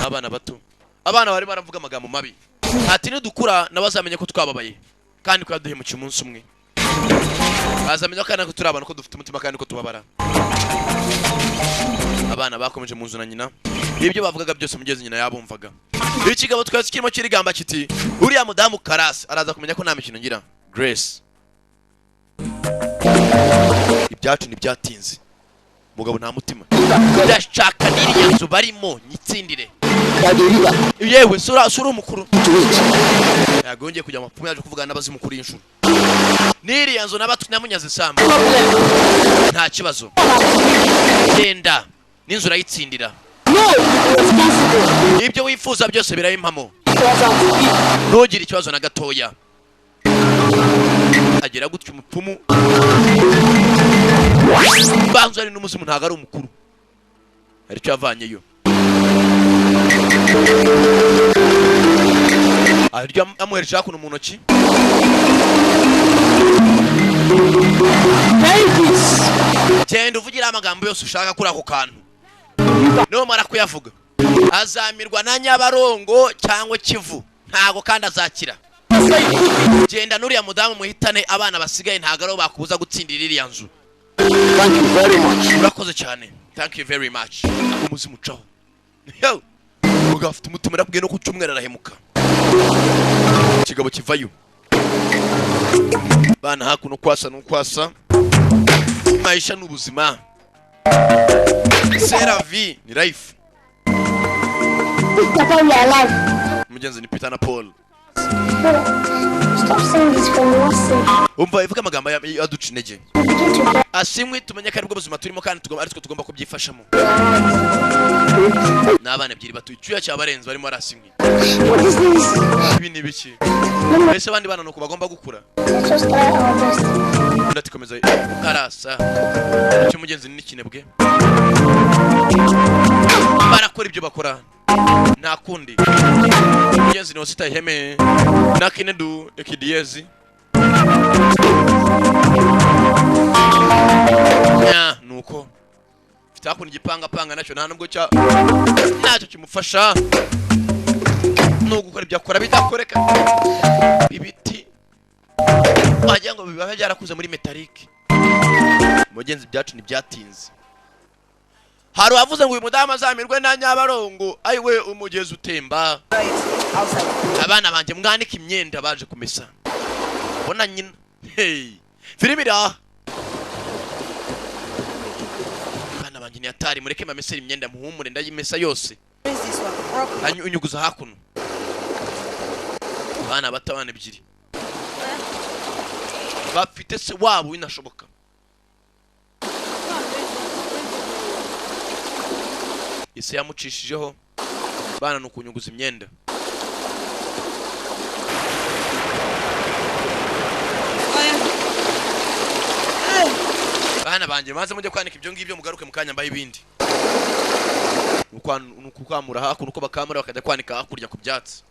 Abana bato, abana bari baravuga amagambo mabi. Ati nidukura nabo bazamenye ko twababaye kandi ko yaduhemukiye. Umunsi umwe bazamenya ko kandi ko turi abantu, ko dufite umutima kandi ko tubabara. Abana bakomeje mu nzu na nyina. Ibyo bavugaga byose, mugezi nyina yabumvaga. Ikigabo twese kirimo kirigamba kiti uriya mudamu Karasi araza kumenya ko nta mikino ngira. Grace, ibyacu ntibyatinze. Mugabo nta mutima, ndashaka n'iriya nzu barimo nyitsindire. Yewe, sura umukuru yagongeye kujya mu mapfumu, yaje kuvugana n'abazimu kuri iyi nshuro. N'iriya nzu namunyaze isambu, nta kibazo. Genda n'inzu urayitsindira, ibyo wifuza byose birabimpamo, ntugire ikibazo na gatoya. Agira gutya umupfumu, banza ari n'umuzimu, ntabwo ari umukuru, hari icyo yavanyeyo, aryo amuhereje hakuno mu ntoki. Genda uvugire amagambo yose ushaka kuri ako kantu, numara kuyavuga azamirwa na Nyabarongo cyangwa Kivu, ntago kandi azakira. Genda n'uriya mudamu muhitane abana basigaye, ntago aribo bakubuza gutsindira iriya nzu. Thank you very much. Urakoze cyane, thank you very much. Umuzimu ucaho. Yo! Mugabo afite umutima, ndakubwiye, no ku cyumweru arahemuka. Ikigabo kivayo, bana hakuno kwasa n'ukwasa. Maisha n'ubuzima, c'est la vie, ni life. Papa, we are alive. Mugenzi ni Peter na Paul. Stop saying this for your sake. Umva, ivuga amagambo aduca intege. We begin to get Ashimwe, tumenye ko aribwo buzima turimo kandi tugomba, aritwe tugomba kubyifashamo. Ni abana ebyiri batuye, icyuya cyabarenze, barimo barasimwe. What is this? Ibi ni ibiki mbese? Abandi bana nuko bagomba gukura. Let us try our best. Undi ati komeza arasa icyo. Mugenzi ni n'ikinebwe, barakora ibyo bakora, nta kundi. Mugenzi ni Osita Iheme na Kinedu Ekidiyezi. Nya nuko mfite hakuno igipangapanga, nacyo nta nubwo cya ntacyo kimufasha, ni ugukora ibyo akora bidakoreka. Ibiti wagira ngo biba byarakuze muri metalike. Mugenzi, ibyacu ntibyatinze. Hari uwavuze ngo uyu mudamu azamirwe na Nyabarongo, ayiwe umugezi utemba. Abana banjye, mwanike imyenda baje kumesa. Bona nyina, hey, filimi iraha. Abana banjye ni atari, mureke mamesere imyenda, muhumure, ndayimesa yose. Unyuguza hakuno abana bato, abana ebyiri bafite se wabo binashoboka. Ese yamucishijeho bana ni ukunyuguza imyenda. Bana banjye, maze mujye kwanika ibyo ngibyo, mugaruke mu kanya mbaye ibindi. Ni ukukamura hakuno, uko bakamura bakajya kwanika hakurya ku byatsi.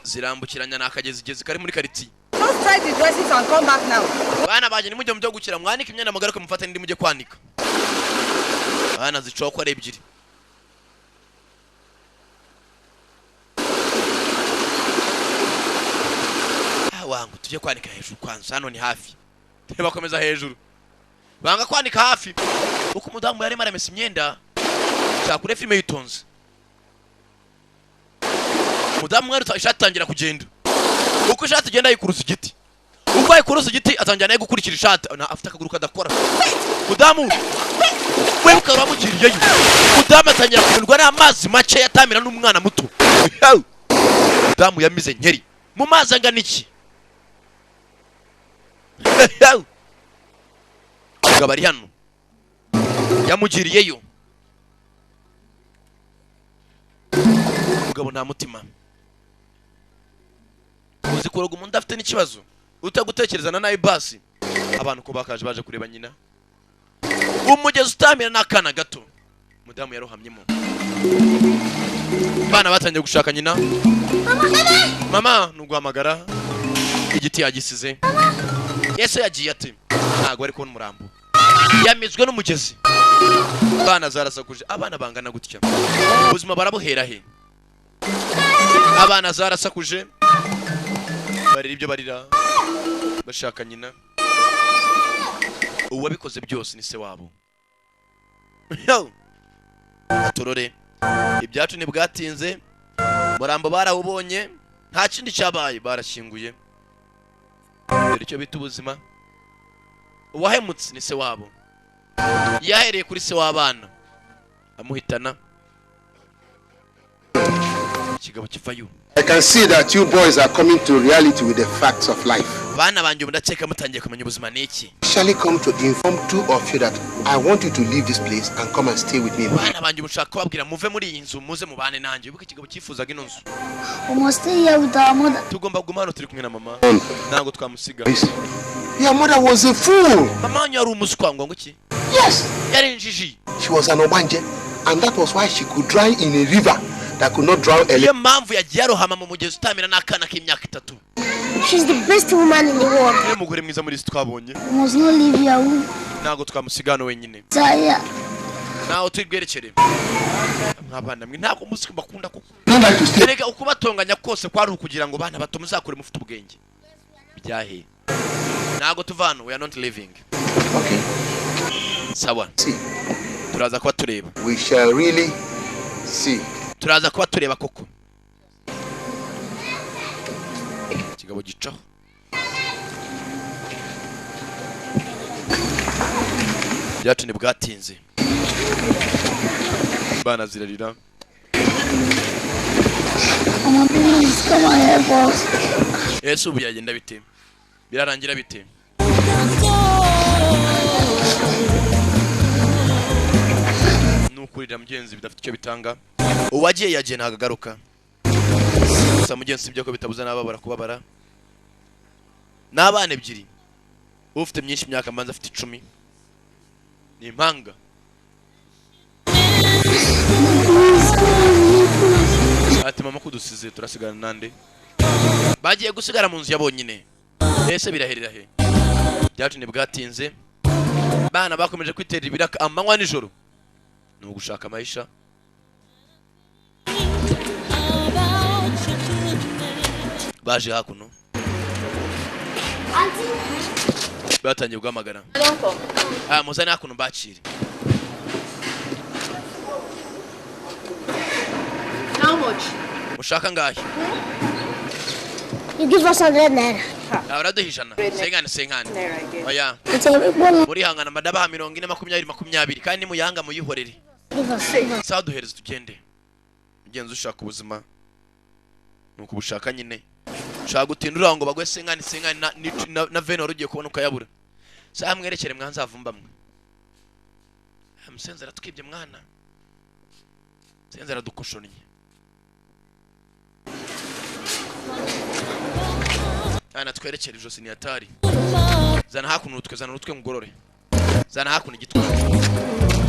Zirambukiranya n'akagezi gezi kari muri karitsiye. Just try the dresses and come back now. Bana banjye, nimujye mu byo gukira, mwanike imyenda, mugaruke mufate n'indi mujye kwanika. Bana zicaho ko ari ebyiri. Ah, wangu tujye kwanika hejuru kwanza, hano ni hafi. Bakomeza hejuru, banga kwanika hafi uko umudamu yarimo aramesa imyenda. Shaka filime yitonze. Umudamu mwari ishati atangira kugenda, uko ishati igenda yikuruza igiti, uko ayikuruza igiti atangira nawe gukurikira ishati. Na afite akaguru kadakora. Mudamu we bukaba bamugiriyeyo. Mudamu atangira kumirwa n'amazi make yatamira n'umwana muto. Mudamu yamize nkeri mu mazi angana iki? Umugabo ari hano, yamugiriyeyo. Umugabo nta mutima. Uzi kuroga umuntu afite n'ikibazo utagutekerezana nawe. Basi abantu ko bakaje baje kureba nyina. Umugezi utamira n'akana gato, mudamu yarohamyemo. Abana batangiye gushaka nyina. Mama nuguhamagara, igiti yagisize. Yesu yagiye ati ntabwo ari kubona umurambo, yamizwe n'umugezi. Abana zarasakuje, abana bangana gutya ubuzima barabuhera he? Abana zarasakuje, barira ibyo barira, bashaka nyina. Uwabikoze byose ni se wabo. Atorore ibyacu ntibwatinze, murambo barawubonye, nta kindi cyabaye, barashyinguye. Dore icyo bita ubuzima. Uwahemutse ni se wabo, yahereye kuri se w'abana amuhitana. Ikigabo kivayo. I can see that you boys are coming to reality with the facts of life. Bana banjye, ubu ndakeka mutangiye kumenya ubuzima ni iki. Shall come to inform two of you that I want you to leave this place and come and stay with me. Bana banjye, ubu nshaka kubabwira muve muri iyi nzu, muze mubane nanjye. Wibuke ikigabo cyifuzaga ino nzu. We must stay here with our mother. Tugomba kuguma hano turi kumwe na mama, ntabwo twamusiga. Your mother was a fool. Mama wanyu yari umuswa. Ngo iki? Yes. Yari injiji. She was an Obanje, and that was why she could drown in a river that could not drown a Niyo mpamvu yagiye arohama mu mugezi utamira n'akana k'imyaka 3. She's the best woman in the world. Niyo mugore mwiza muri isi twabonye. We must not leave here. We Ntabwo twamusiga hano wenyine. tired. Naho turi bwerekere. Mwabana mwe, ntabwo muzi bakunda koko. Erega ukubatonganya kose kwari ukugira ngo bana bato muzakure mufite ubwenge. Byahe, ntabwo tuva hano, we are not leaving. Okay. Sawa, turaza kuba tureba. We shall really see. Turaza kuba tureba koko. Ikigabo gicaho. Byacu ntibwatinze, bana zirarira. Mama, please come and help us. Ese ubu yagenda bite? Birarangira bite? Nukurira mugenzi bidafite icyo bitanga. Uwagiye yagiye, ntabwo agaruka. Gusa mugenzi, ibyo ko bitabuza n'ababara kubabara. N'abana ebyiri, ufite myinshi imyaka mbanza afite 10, ni impanga. Ati mama kudusize turasigana nande? Bagiye gusigara mu nzu ya bonyine. Ese biraherera he? Byacu ntibwatinze, bana bakomeje kwitera ibiraka amanywa nijoro, ni ugushaka amayisha. Baje hakuno, batangiye guhamagara. Ah, muzane hakuno mbakire. How much? Mushaka ngahe? You give us 100 naira. Uraduha 100. Senkani senkani. Oya. It's a big one. Murihangana, madabaha 40, 20, 20, kandi nimuyanga muyihorere. Give us. Give us. Sawa, duhereze tugende. Mugenzi, ushaka ubuzima ni ukubushaka nyine. Ushaka gutinda uraho ngo bagwe senkani senkani na vene wari ugiye kubona ukayabura. Sawa, mwerekere mwanzavumba mwe. Musenzi aratwibye mwana. Musenzi aradukoshonnye. Ana twerekere ijosi ni atari. Zana hakuno urutwe, zana urutwe ngorore. Zana hakuno igitwe.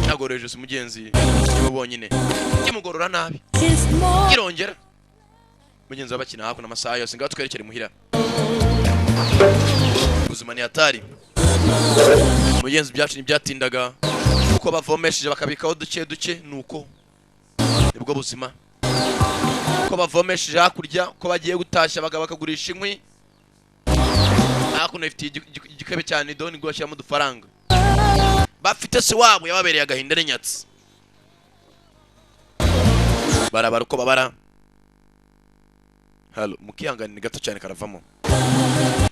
Nagorore ijosi mugenzi nibo bonyine. Kimugorora nabi. Kirongera. Mugenzi wabakina hakuno amasaha yose ngaho twerekere muhira. Ubuzima ni atari. Mugenzi, byacu ntibyatindaga. Uko bavomesheje bakabikaho duke duke nuko nibwo buzima. Uko bavomesheje hakurya, uko bagiye gutashya bakagurisha inkwi. Hakuno ifite igikebe cyane doni ngo bashyiramo udufaranga. Bafite se wabo yababereye agahinda n'inyatsi. Barabara uko babara. Halo, mukihangane gato cyane karavamo.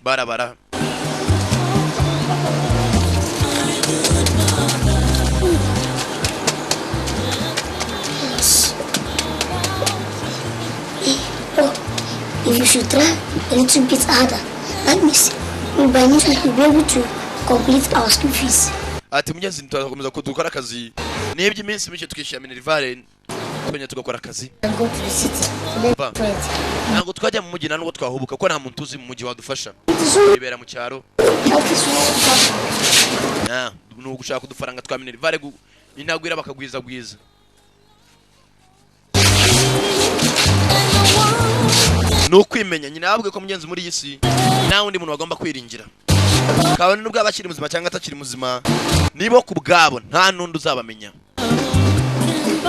Barabara. If you should try a little bit harder, that means by next week we'll be able to complete our school fees. Ati mugenzi turakomeza kudukora akazi nibyo iminsi mike tukishyura minerivare twenya tugakora akazi. Go to the city to learn trade. Ntabwo twajya mu mujyi nubwo twahubuka ko nta muntu uzi mu mujyi wadufasha. Ibera mu cyaro. Ni ugushaka udufaranga twa minerivare intagwira bakagwiza gwiza. Ni ukwimenya nyina yabwiye ko mugenzi muri iyi si nta wundi muntu bagomba kwiringira. Kabone nubwo abakiri muzima cyangwa atakiri muzima nibo ku bwabo nta nundi uzabamenya.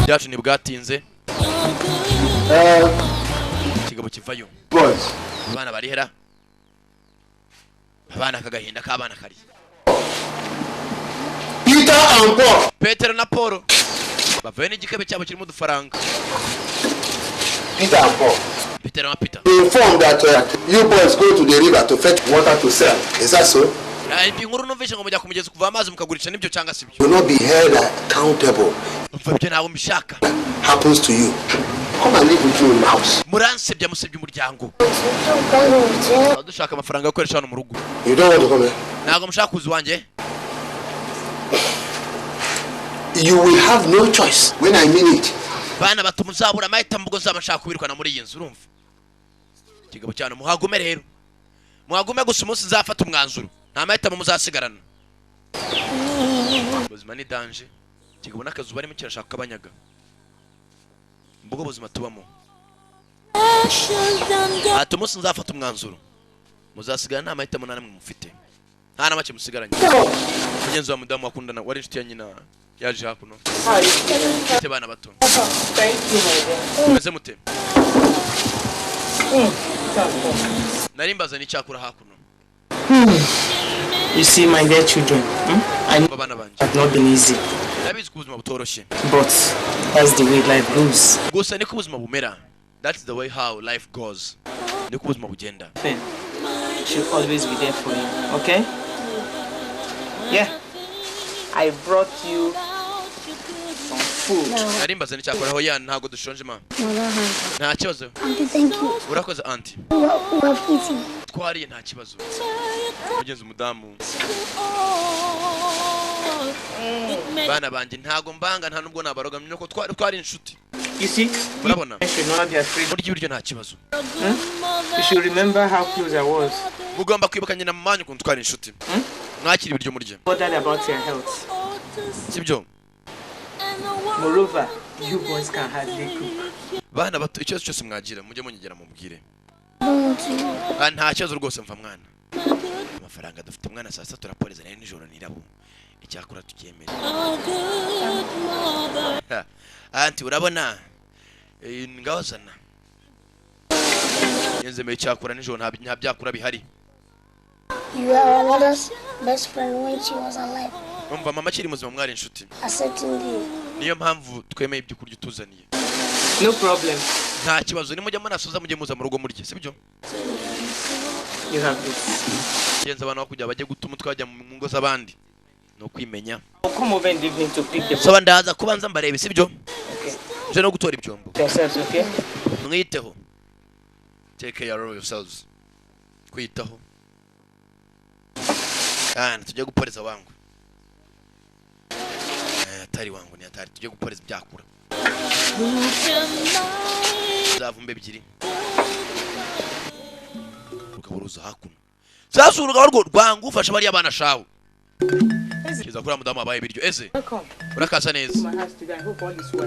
Byacu ntibwatinze. Ikigabo kivayo. Abana barihera. Abana kagahinda k'abana kari. Peter and Paul. Petero na Paul bavuye n'igikebe cyabo kirimo udufaranga. Peter and Paul. Peter and Peter. They informed that you boys go to the river to fetch water to sell. Is that so? Inkuru numvise ngo mujya ku mugezi kuva amazi mukagurisha nibyo cyangwa sibyo? You will not be held accountable. Umva ibyo ntabwo mbishaka. Happens to you. Come and live with you in the house. Muransebya musebya umuryango. Dushaka amafaranga yo gukoresha hano mu rugo. You don't want to come here. Ntabwo mushaka kuza iwanjye. You will have no choice when I mean it. Bana bato muzabura amahitamo ubwo nzaba nshaka kubirukana muri iyi nzu urumva. Ikigabo cyane muhagume rero. Muhagume gusa umunsi nzafata umwanzuro. Nta mahitamo muzasigarana. Ubuzima ni danger. Ikigabo n'akazu barimo kirashaka kabanyaga. Mbwo buzima tubamo. Ati umunsi nzafata umwanzuro. Muzasigara nta mahitamo na namwe mufite. Nta na make musigaranye. Mugenzi wa mudamu wakundana wari inshuti ya nyina yaje hakuno. Mfite bana bato. Meze mute. Nari mbaza n'icyakura hakuno. You see, my dear children, I know it has not been easy. Ndabizi ko ubuzima butoroshye. But that's the way life goes. Gusa niko ubuzima bumera. That's the way how life goes. Niko ubuzima bugenda. She'll always be there for you, okay? Yeah. I brought you some food. Nari mbaza n'icyakora ya ntago dushonje ma. Nta kibazo. Auntie, thank you. Urakoze auntie. We have eaten. Twariye nta kibazo. Mugenzi umudamu. Bana banje ntago mbanga nta nubwo nabaroga nuko twari inshuti. You see? Urabona? You should not be afraid. Murya ibiryo nta kibazo. You should remember how close I was. Mugomba kwibuka nyina mamanyu ukuntu twari inshuti. Mwakira ibiryo murya. Bothered about your health. Sibyo? Moreover, you boys can hardly cook. Bana bato ikibazo cyose mwagira mujye munyegera mubwire. Nta kibazo rwose mva mwana. Amafaranga dufite mwana saa sita turaporeza nari nijoro nirabo. Icyakora tucyemere. Anti urabona ngawazana. Yenzemeye icyakora nijoro nta byakura bihari. You are our mother's best friend when she was alive. Umva mama akiri muzima mwari inshuti. Accepting you. Niyo mpamvu twemeye ibyo kurya utuzaniye. No problem. Nta kibazo nimujya munasoza mujye muza mu rugo murye, sibyo? You have this. Genza abantu bakujya bajye gutuma twajya mu ngo z'abandi. No kwimenya. I'll come over in the evening to pick the Saba ndaza kubanza mbarebe, sibyo? Okay. Nje no gutora ibyombo. Yourselves, okay? Mwiteho. Take care of yourselves. Kwitaho. Ah, tujye guporeza wangu. Atari wangu ni atari tujye guporeza byakura. Zavumbe ebyiri. Rukaburuza hakuno. Sasa uruga rwo rwangu ufasha bari abana shawo. Kiza kuri mudamu abaye ibiryo eze. Urakaza neza.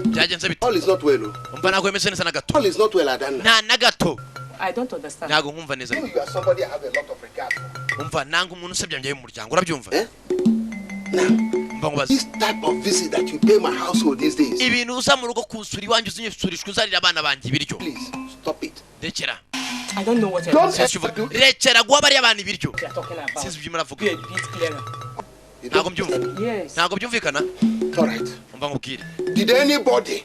Byagenze bite? All is not well. Umva nako emese neza na gato. All is not well, Adana. Nta na gato. I don't understand. Ntago nkumva neza. You are somebody I have a lot of regard for. Umva nanga umuntu usebya njye mu muryango urabyumva? Now, this type of visit that you pay my household these days. Ibintu uza mu rugo kunsura iwanjye uzinyisurishwa uzarira abana banjye ibiryo. Please stop it. Ndekera. I don't know what you're Don't Sinzi icyo uvuga. Rekera guha bariya bantu ibiryo. talking about. Sinzi ibyo muravuga. Be a bit clearer. Ntabwo mbyumva. Yes. Ntabwo byumvikana. All right. Umva nkubwire. Did anybody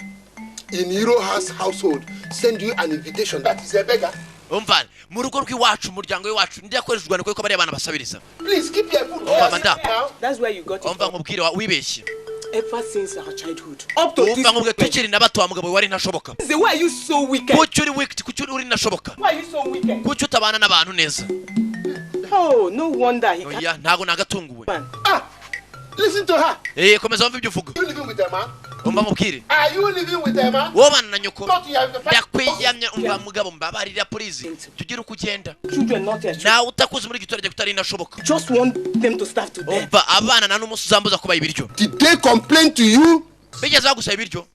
in Iroha's household send you an invitation that is a beggar? Umva, mu rugo rw'iwacu, umuryango w'iwacu, ndi yakoresha urwandiko yuko bariya bana basabiriza. Please keep your food. Umva madamu. That's where you got it. Umva nkubwire, wibeshye. Ever since our childhood. Up to this Umva nkubwire, moment. tukiri na bato, wa mugabo wari ntashoboka. Say, why are you so wicked? Kuki uri wicked? Kuki uri ntashoboka? Why are you so wicked? Kuki utabana n'abantu neza? Oh, no wonder he can't. Oya, ntabwo nagatunguwe. Ah, listen to her. Eh, komeza wumve ibyo uvuga. Are you living with a man? Umva nkubwire. Are you living with a man? Wowe bana na nyoko. Not you have the Ndakwiyamye, umva mugabo, mbabarira please. Tugire uko ugenda. Children not your children. Nawe utakuze muri giturage kutari inashoboka. Just want them to starve to death. Umva, abana nta n'umunsi uzambuza kubaha ibiryo. Did they complain to you? Bigeze bagusaba ibiryo?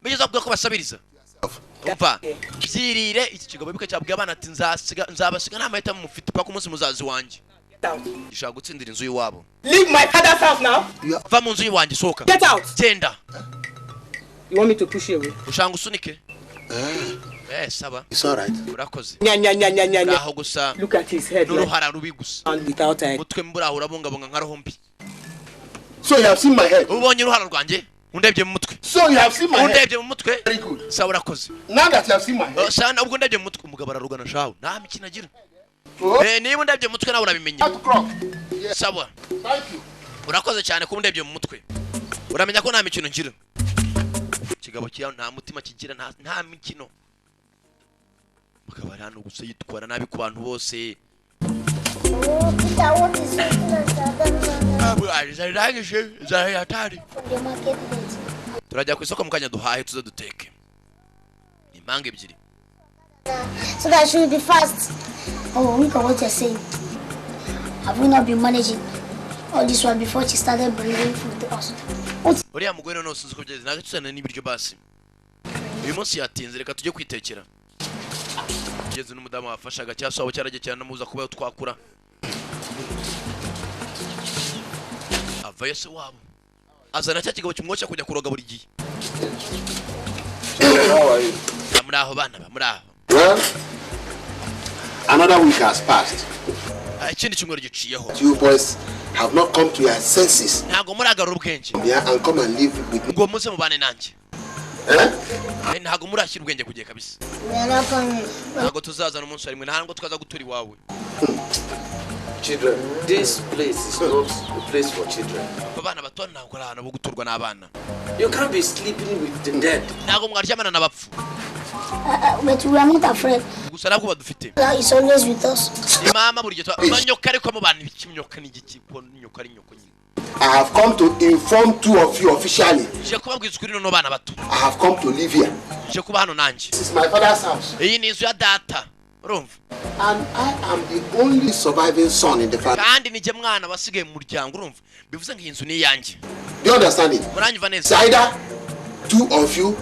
Bigeze bakubwira ko basabiriza? Umva, byirire. Iki kigabo bika cyabwiye abana ati nzasiga, nzabasiga nta mahitamo mufite paka umunsi muzazi wanjye. Get out. Gishaka gutsindira inzu y'iwabo. Leave my father's house now. Va mu nzu y'iwanjye, sohoka. Get out. Genda. You want me to push you away? Ushanga usunike? Eh, saba. It's all right. Urakoze. Nya nya nya nya nya nya. Aho gusa. Look at his head. Like N'uruhara rubi gusa. and without a Umutwe mburaho urabungabunga nka roho mbi. So you have seen my head. Ubonye uruhara rwanjye? Undebye mu mutwe. So you have seen my head. Undebye mu mutwe? Very good. Sawa, urakoze. Now that you have seen my head. Oh, sana ubwo ndebye mu mutwe, umugabo ararugana shawe. Nta mikino agira. Oh. Eh, niba undebye mu mutwe nawe urabimenya. That crop. Yeah. Sawa. Thank you. Urakoze cyane kuba undebye mu mutwe. Uramenya ko nta mikino ngira. Ikigabo kiriya nta mutima kigira, nta mikino. Mugabo ari hano gusa yitwara nabi ku bantu bose. Oh, Peter, what is something that Zarangije zarayatari. from the market late? Turajya ku isoko mu kanya duhahe tuze duteke. Ni impanga ebyiri. So that she will be fast. Oh, look at what you're saying. Have we not been managing all this while before she started bringing food to us? What? Uriya mugore noneho sinzi uko byagenze, ntabwo tuzana n'ibiryo basi. Uyu munsi yatinze, reka tujye kwitekera. Ugeze n'umudamu wafashaga cyangwa se waba cyaragiye cyane namubuza kuba twakura. Avayo se wabo. Azana cya kigabo kimwoshya kujya kuroga buri gihe. How are you? Muri aho bana ba, muri aho. Well, another week has passed. Ah, ikindi cyumweru giciyeho. You boys have not come to your senses. Ntabwo muragarura ubwenge. Yeah, and come and live with me. Ngo muze mubane nanjye. Eh? Eh, ntabwo murashyira ubwenge ku gihe kabisa. We are not coming. Ntabwo tuzazana umunsi wa rimwe, ntabwo twaza gutura iwawe. Children, this place is not a place for children. Abana bato ntabwo ari ahantu ho guturwa n'abana. You can't be sleeping with the dead. Ntabwo mwaryamana n'abapfu. But we are not afraid. Gusa ntabwo badufite. Allah is always with us. Ni mama buri gihe manyoka, ariko mu bantu ibiki nyoka ni igiki ko nyoka ari nyoko nyine. I have come to inform two of you officially. Nje kubabwiza ukuri noneho bana bato. I have come to live here. Nje kuba hano nanjye. This is my father's house. Iyi ni inzu ya data. Urumva? And I am the only surviving son in the family. Kandi ni jye mwana wasigaye mu muryango, urumva? Bivuze ngo iyi nzu ni iyanjye. Do you understand it? Muranyumva It's neza? either two of you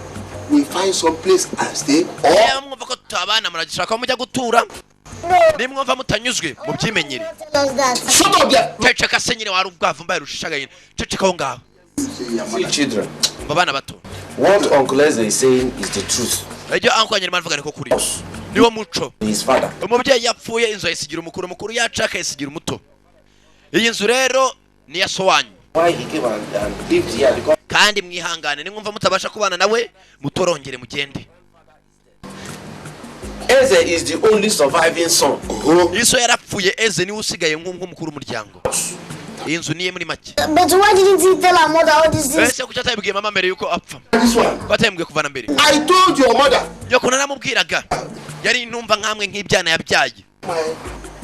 will find some place and stay, or Niba mwumva ko tutabana muragishaka aho mujya gutura. Nimwumva mutanyuzwe mubyimenyere. Tell us that. Shut up there. Ceceka se nyine, wari ubwavu mbaye rushishagaye. Ceceka aho ngaho. See, children, Umva bana bato. what Uncle Eze is saying is the truth. Ibyo uncle nyirimo aravuga niko kuri. Niwo muco. His father. Umubyeyi yapfuye inzu ayisigira umukuru, umukuru yacu akayisigira umuto. Iyi nzu rero ni iya so wanyu. Why he came and lived here because Kandi mwihangane, nimwumva mutabasha kubana nawe mutorongere mugende. Eze is the only surviving son. Oh, Iso yarapfuye, Eze niwe usigaye nk'umukuru w'umuryango. Iyi nzu niye muri make. But why didn't he tell our mother all these things? Ese kuki atabibwiye mama mbere yuko apfa? this one. Ko atabibwiye kuva na mbere? I told your mother Nyoko naramubwiraga, yari intumva nkamwe nk'ibyana yabyaye. my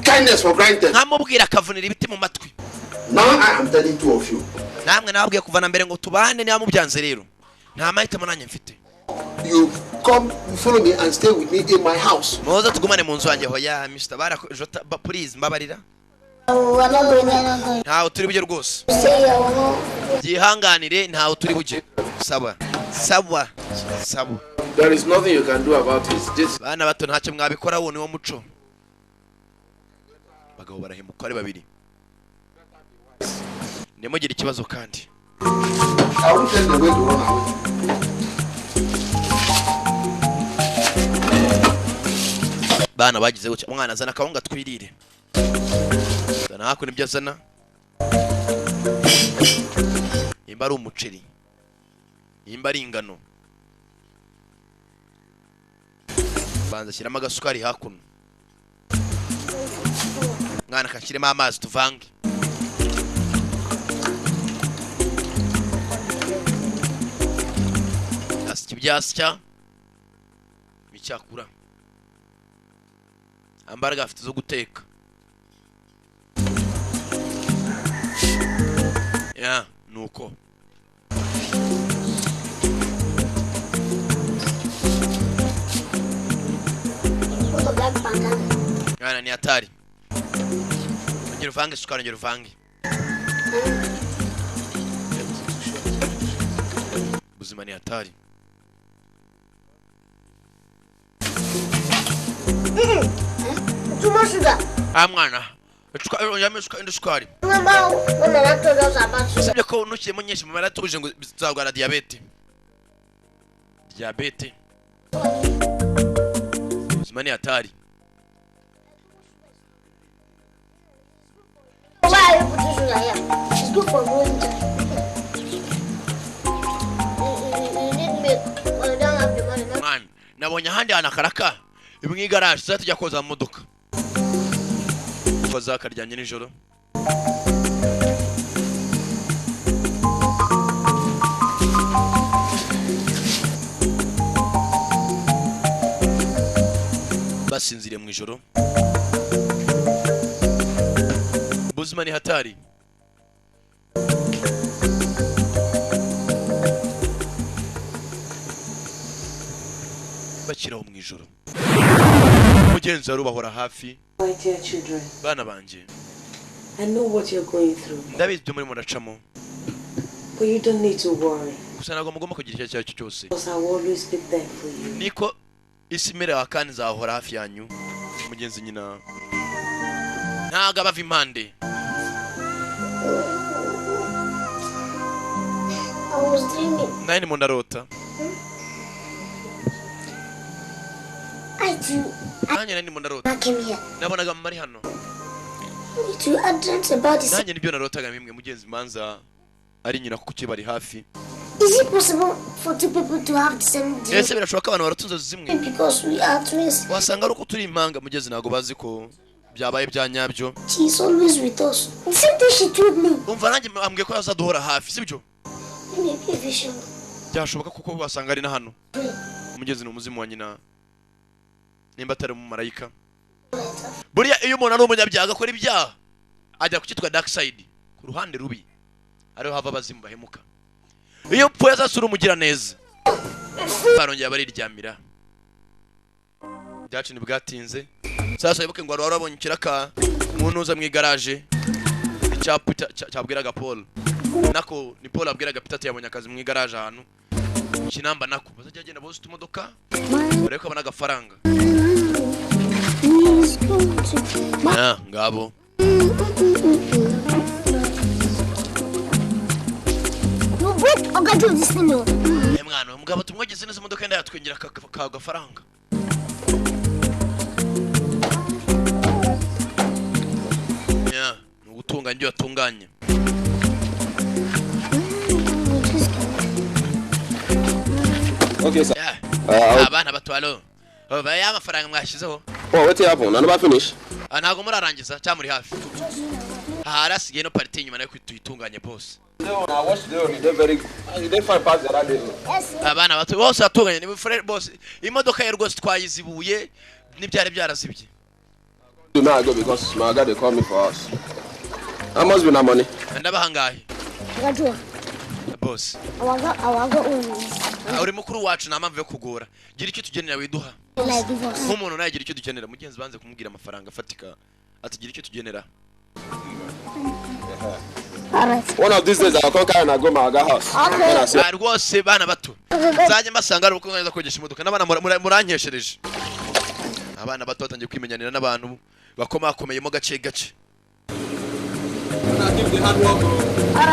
kindness for granted. Nkamubwira akavunira ibiti mu matwi. Now I am telling two of you. Namwe nababwiye kuva na mbere ngo tubane, niba mubyanze rero nta mahitamo nanjye mfite. You come, you follow me and stay with me in my house. Muze tugumane mu nzu yanjye. Hoya Mr. Bara Jota please, mbabarira. Oh, we are not going. We are not going. Ntawe turi bujye rwose. Stay here. We are not. Byihanganire, ntawe turi bujye. Sawa sawa sawa. There is nothing you can do about it. This Bana bato, ntacyo mwabikora, wo niwo muco. Abagabo barahemuka ari babiri, ntimugire ikibazo kandi. I won't tell the way to run away. Bana bagize gutya, umwana azana akawunga twirire, zana hakuno ibyo azana, nimba ari umuceri, nimba ari ingano, banza ashyiramo agasukari hakuno. Mwana, kashyiremo amazi tuvange. Asya ibyasya bicyakura, ambaraga afite zo guteka ya nuko. What of that banana? Mwana, ni hatari. Ongera uvange isukari, ongera uvange. Ubuzima ni hatari. Too much sugar. Ah, mwana, ongeramo indi sukari. Remember when Mama told us about sugar? Usibye ko ntushyiremo nyinshi, mama yaratubuje ngo bizarwara diyabete. Diyabete, ubuzima ni hatari. Why are you putting sugar here? It's good for growing child. You need milk, but you don't have the money. No? Mwana, nabonye ahandi hantu akaraka mu igaraje, tuzajya tujya koza mu modoka. Koza akaryamye nijoro. Basinziriye mu ijoro. Ubuzima ni hatari. Bakiraho mu ijoro, mugenzi wari ubahora hafi. My dear children, Bana banjye, I know what you're going through, ndabizi ibyo murimo muracamo, but you don't need to worry gusa ntabwo mugomba kugira icyo ari cyo cyose, because I will always be there for you. Niko isi imerewe kandi nzahora hafi yanyu. Mugenzi, nyina ntabwo abava impande. I was dreaming. Nawe ndimo ndarota. I too, Nanjye nari ndimo ndarota. I came here. Nabonaga mama ari hano. Me too, I dreamt about this. Nanjye nibyo narotaga bimwe. Mugenzi, manza ari nyina kuko bari hafi. Is it possible for two people to have the same dream? Ese birashoboka ko abantu barota inzozi zimwe? Because we are twins. Wasanga ari uko turi impanga. Mugenzi, ntabwo bazi ko byabaye bya nyabyo. She is always with us. The same thing she told me. Umva, nanjye ambwiye ko azaduhora hafi, sibyo? Maybe a vision. Byashoboka kuko wasanga ari na hano. Umugezi ni umuzimu wa nyina, nimba atari umumarayika. Buriya iyo umuntu ari umunyabyaha, agakora ibyaha, ajya ku cyitwa dark side, ku ruhande rubi, ariho hava abazimu bahemuka. Iyo upfuye azasura umugiraneza. Barongera bariryamira. Byacu ntibwatinze. Sasa wibuke ngo wari warabonye ikiraka umuntu uza mu igaraje, icyapa cyabwiraga Paul, nako ni Paul abwiraga Peter ati yabonye akazi mu igaraje ahantu kinamba, nako bazajya agenda boza utumodoka barebe ko abona agafaranga. He's going to. Ah, ngabo. You break Oga do this thing. Oh. Eh, mwana, umugabo tumwogeze neza imodoka yenda yatwingira ka gafaranga. Yeah, ni ugutunganya ibyo yatunganye. Okay, sir. Yeah. Abana bato, alo, ya mafaranga mwashyizeho. Oh, what happened? I never finish. Ah, ntabwo murarangiza cyangwa muri hafi? Hari hasigaye no partie inyuma nayo tuyitunganye bose. I watched the they very they fine pass the other day. Abana bato bose batunganye ni fresh bose. Imodoka ye rwose twayizibuye n'ibyari byarazibye. Do now I go because my guy they call me for us. How much be that money? Ndabahangahe? Oga Bose. Our own. Ah, uri mukuru wacu, nta mpamvu yo kugora. Gira icyo tugenera widuha. Like give us. Nk'umuntu nawe gira icyo dukenera. Mugenzi, banze kumubwira amafaranga afatika, ati gira icyo tugenera. All right. One of these days I'll come carry and I go my guy house. Okay. When I see Ah, rwose bana bato, nzajya mbasanga ari uko nza kogesha imodoka n'abana murankeshereje. Abana bato batangiye kwimenyanira n'abantu bakomakomeyemo gake gake.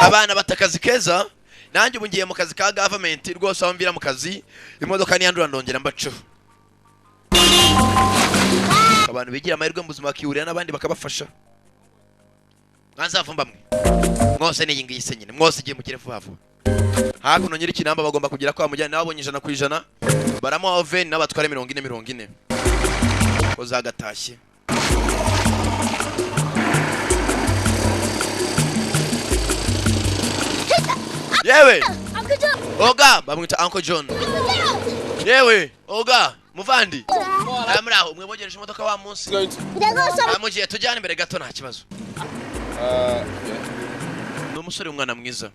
Abana bata akazi keza. Nanjye ubu ngiye mu kazi ka government rwose, aho mvira mu kazi imodoka niyandura ndongera mbaceho. Abantu bigira amahirwe mu buzima bakihurira n'abandi bakabafasha. Mwanzavumba mwe mwose n'iyi ngiyi se nyine mwose igiye mugire vuba vuba. Hakuno nyiri kinamba bagomba kugira kwa mujyana nabonye 100% baramuha oven n'abatware 40 40 ko zagatashye. Yewe Oga bamwita Uncle John. Yewe Oga muvandi muri aho mwe bogereje imodoka wa munsi amugiye tujyane imbere gato nta kibazo. Ni umusore umwana mwiza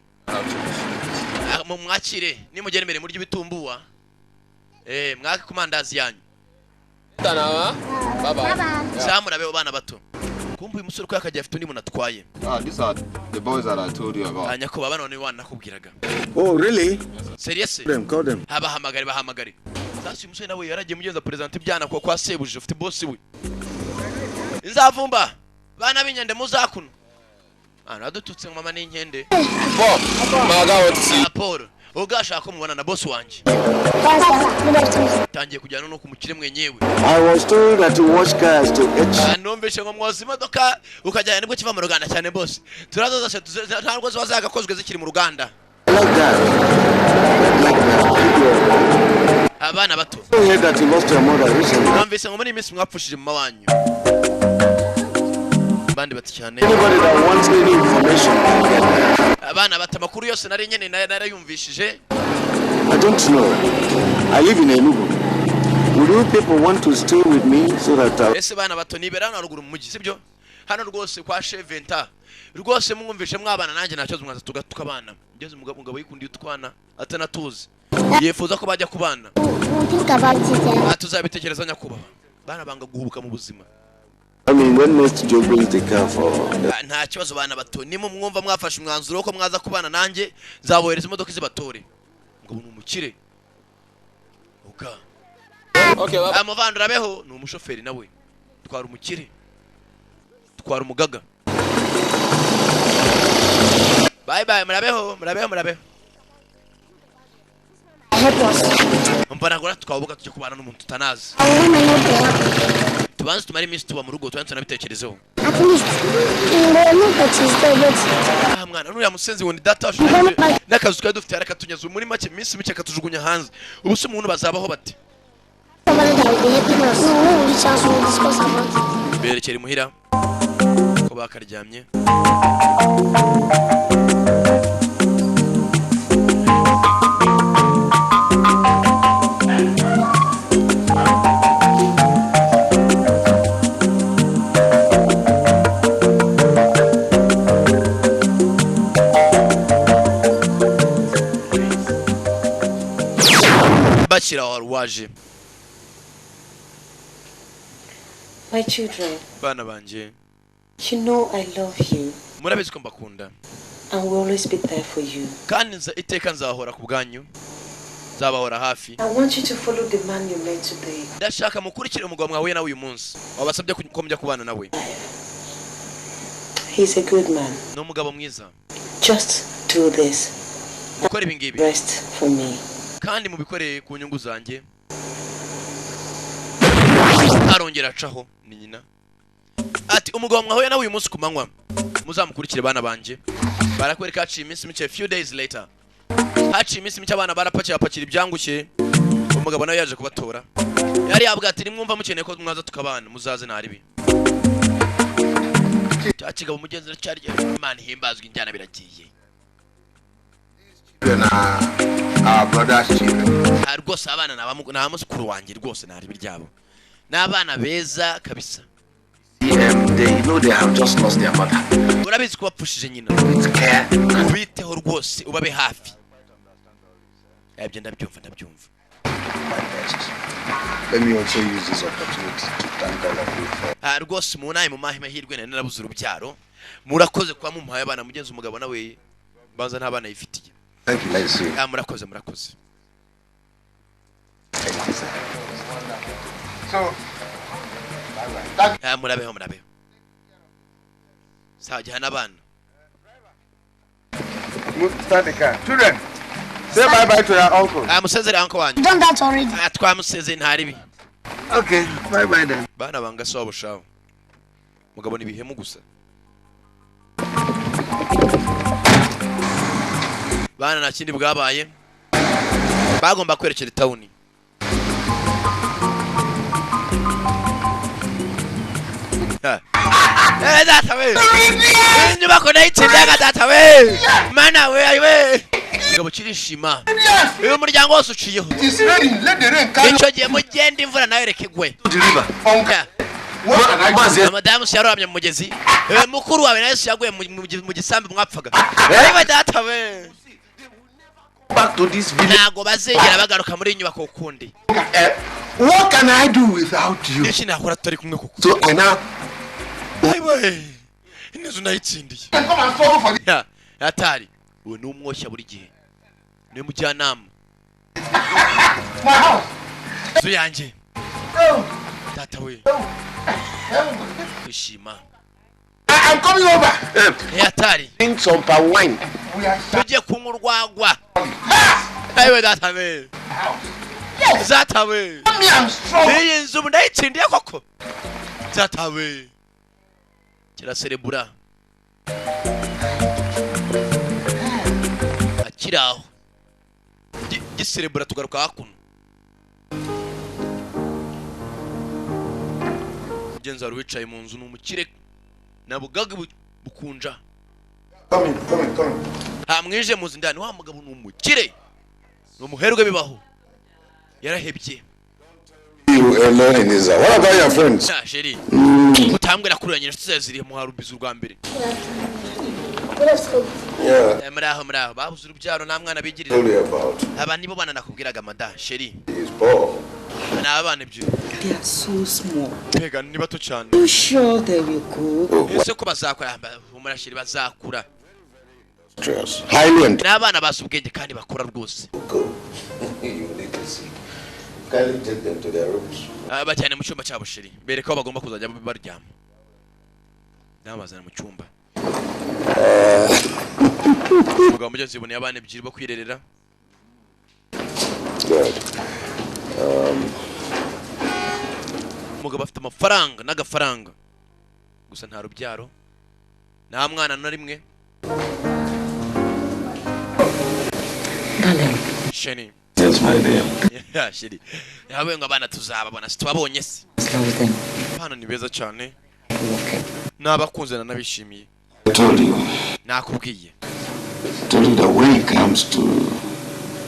mwakire nimugere imbere muryo ibitumbuwa mwake kumandazi yanyu. Samurabe bana bato. Kumbe uyu musore uko yakajya afite undi muntu atwaye. These are the boys that I told you about. Nyakubahwa bano ni wana nakubwiraga. Oh really? Serious? Them, call them. Abahamagare bahamagare. Sasa uyu musore nawe yaragiye mugenza president ibyana kwa sebuje ufite boss we. Nzavumba bana b'inyende muzakuno. Adututse mama n'inkende. Bob, maga want to see. Paul, ugashaka ko mubona na boss wanje. Tangiye kujyana no kumukire mwenyewe. I was told that you wash cars to etch. Numvise ngo mwoza imodoka ukajyana nibwo kiva mu ruganda cyane boss. Turazoza ntabwo ziba zagakozwe zikiri mu ruganda. Like that. Like that. Abana bato. I heard that you lost your mother recently. Numvise ngo muri iminsi mwapfushije mama wanyu. Bandi bati cyane. Anybody that wants any information. Abana bata makuru yose nari nyene narayumvishije. I don't know. I live in Enugu. Would you people want to stay with me so that Ese bana bato nibera hano haruguru mu mujyi sibyo? Hano rwose kwa Cheventa. Rwose mwumvishe mwabana nanjye ntacyo mwaza tukabana. Ngeze umugabo yikundiye utwana atanatuzi. Yifuza ko bajya kubana. Think about it. Tuzabitekereza nyakubahwa. Bana banga guhubuka mu buzima. I mean, when next Joe brings the car for nta kibazo bana bato nimwe mwumva mwafashe umwanzuro ko mwaza kubana nanjye nzabohereza imodoka izibatore. Ngo ni umukire. Oka. Okay, amuvandura beho ni umushoferi nawe. Twara umukire. Twara umugaga. Bye bye murabeho murabeho murabeho. Mbona gora twabuka tujye kubana n'umuntu tutanazi. Tubanze tumare iminsi tuba mu rugo tubanze tunabitekerezeho. At least mwana nuriya musenzi wundi data n'akazu twari dufite yarakatunyaza muri make iminsi mike akatujugunya hanze. Ubu se umuntu bazabaho bate? Berekera imuhira ko bakaryamye. Bakira waje. My children, bana banje, you know I love you. Murabizi ko mbakunda. And will always be there for you. Kandi iteka nzahora ku bwanyu. Nzabahora hafi. I want you to follow the man you met today. Ndashaka mukurikire umugabo mwahuye nawe uyu munsi. Wabasabye ko mujya kubana nawe. He's a good man. Ni umugabo mwiza. Just do this. Mukore ibi ngibi. Rest for me. Kandi mubikoreye ku nyungu zanjye. Arongera acaho ni nyina. Ati umugabo mwahuye nawe uyu munsi ku manywa muzamukurikire bana banje. Barakwereka haciye iminsi mike, few days later. Haciye iminsi mike abana barapakira bapakira ibyangushye. Umugabo nawe yaje kubatora. Yari yabwa ati nimwumva mukeneye ko mwaza tukabana muzaze ntaribi. Cya kigabo mugenzi cyari Imana ihimbazwa injyana biragiye. Our brother's children. Rwose abana na mukuru wanjye rwose ntari biryabo. N'abana beza kabisa. They know they have just lost their mother. Urabizi ko bapfushije nyina. Ubiteho rwose ubabe hafi. Ibyo ndabyumva ndabyumva. Let me also use this opportunity to thank all of you for. Rwose mu naye mu mahirwe nari narabuze urubyaro. Murakoze kwa mumpaye abana mugenzi umugabo nawe banza nta bana yifitiye. Thank you. Let's see. Murakoze murakoze. Thank you, sir. So, murabeho murabeho. Sajya n'abana. Start the car. Children, say bye bye to your uncle. Musezere uncle wanyu. Done that already. Twamusezeye ntaribi. Okay, bye bye then. Bana banga se wabo shaho. Mugabo ni ibihemu gusa. Bana nta kindi bwabaye. Bagomba kwerekera itawuni. Ha. Eh, data we. Inyubako ndayitsindaga data we. Mana we ayiwe. Kigabo kirishima. Uyu muryango wose uciyeho. It is raining. Let the rain carry Icyo gihe mugenda imvura nayo reka igwe. To the river. Ha. What can I do? Madamu se yarohamye mu mugezi. Mukuru wawe nawe se yaguye mu gisambi mwapfaga. Ayiwe data we. Back to this village. Ntago bazigera bagaruka muri iyi nyubako ukundi. What can I do without you? Iki nakora tutari kumwe kuko. So I now Ayiwe. Inzu nayitsindiye. can come and struggle for this. Ya, atari. Uwo ni umwoshya buri gihe. Niwe mujyanama. My house. Inzu yanjye. Oh, Data we. Kwishima. I am coming over. Atari. Drink some palm wine. We are Tujye kunywa urwagwa. Ayiwe data we. Data we. Me, I'm strong. Iyi nzu ubu ndayitsindiye koko. Data we. Kiraserebura. Akiri aho. Giserebura tugaruka hakuno. Mugenzi wari wicaye mu nzu ni umukire. Na bugaga bukunja. Come in, come in, come in. Nta mwinjiye mu nzu ndani wa mugabo ni umukire. Ni umuherwe bibaho. Yarahebye. You alone in Israel. What about your friends? Na chérie. Utambwira kuri nyina inshuti zawe ziri mu harubizi urwa mbere. Good afternoon. Yeah. Muri aho muri aho babuze urubyaro nta mwana bigirira. Tell you about. Aba nibo bana nakubwiraga mada chérie. He's poor. Ni abana ebyiri. They are so small. Mbega ni bato cyane. You sure they will go? Ese ko bazakura humura chérie bazakura. Stress. Highly and Ni abana bazi ubwenge kandi bakora rwose. go. You need to see. Kindly take them to their rooms. Bajyane mu cyumba cyabo chérie. Bereka aho bagomba kuzajya baryama. Ndabazana mu cyumba. Umugabo mugenzi yiboneye abana ebyiri bo kwirerera. Good. Umugabo afite amafaranga n'agafaranga. Gusa nta rubyaro. Nta mwana na rimwe. Darling, Chérie. Yes, my dear. Yeah, chérie. Yabaye ngo abana tuzababona situbabonye se. love them. Abana ni beza cyane. Okay. N'abakunze nanabishimiye. I told you. Nakubwiye. I told you that when it comes to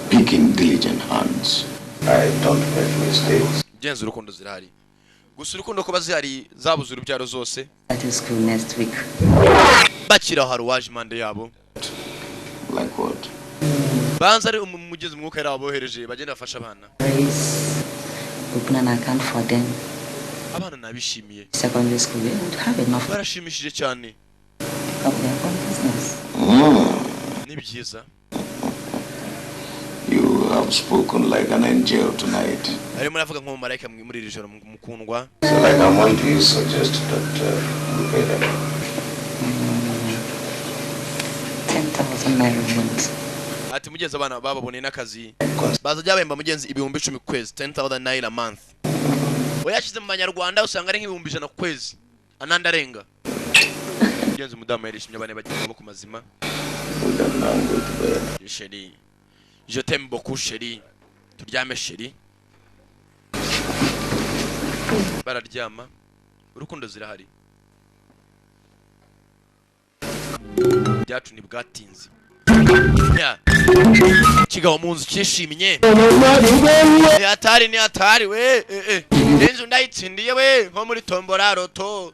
picking diligent hands, I don't make mistakes. Genza urukundo zirahari. Gusa urukundo kuba zihari zabuze urubyaro zose. Starting school next week. Bakira hari uwaje impande yabo. Like what? Banza ari umugezi umwuka yari abohereje bagenda bafasha abana. Raise, open an account for them. Abana nabishimiye. Secondary school, they would have enough Barashimishije cyane. of their own business. Ni byiza. You have spoken like an angel tonight. Arimo aravuga nk'umumarayika muri iri joro mukundwa. So like how much do you suggest that we pay them? 10,000 naira a month. Ati mugenzi abana bababoneye n'akazi bazajya bahemba mugenzi 10,000 ku kwezi, 10,000 naira a month. Wayashyize mu banyarwanda usanga ari nk'100,000 ku kwezi anandi arenga. Mugenzi umudamu yarishimye abana bagiye amaboko mazima. We can now go to bed. Chérie, je t'aime beaucoup chérie. Turyame chérie. Bararyama. Urukundo zirahari. Byacu ntibwatinze. Ya. Kigabo mu nzu cyishimye. Ni hatari ni hatari we. Inzu ndayitsindiye we nko muri tombora roto.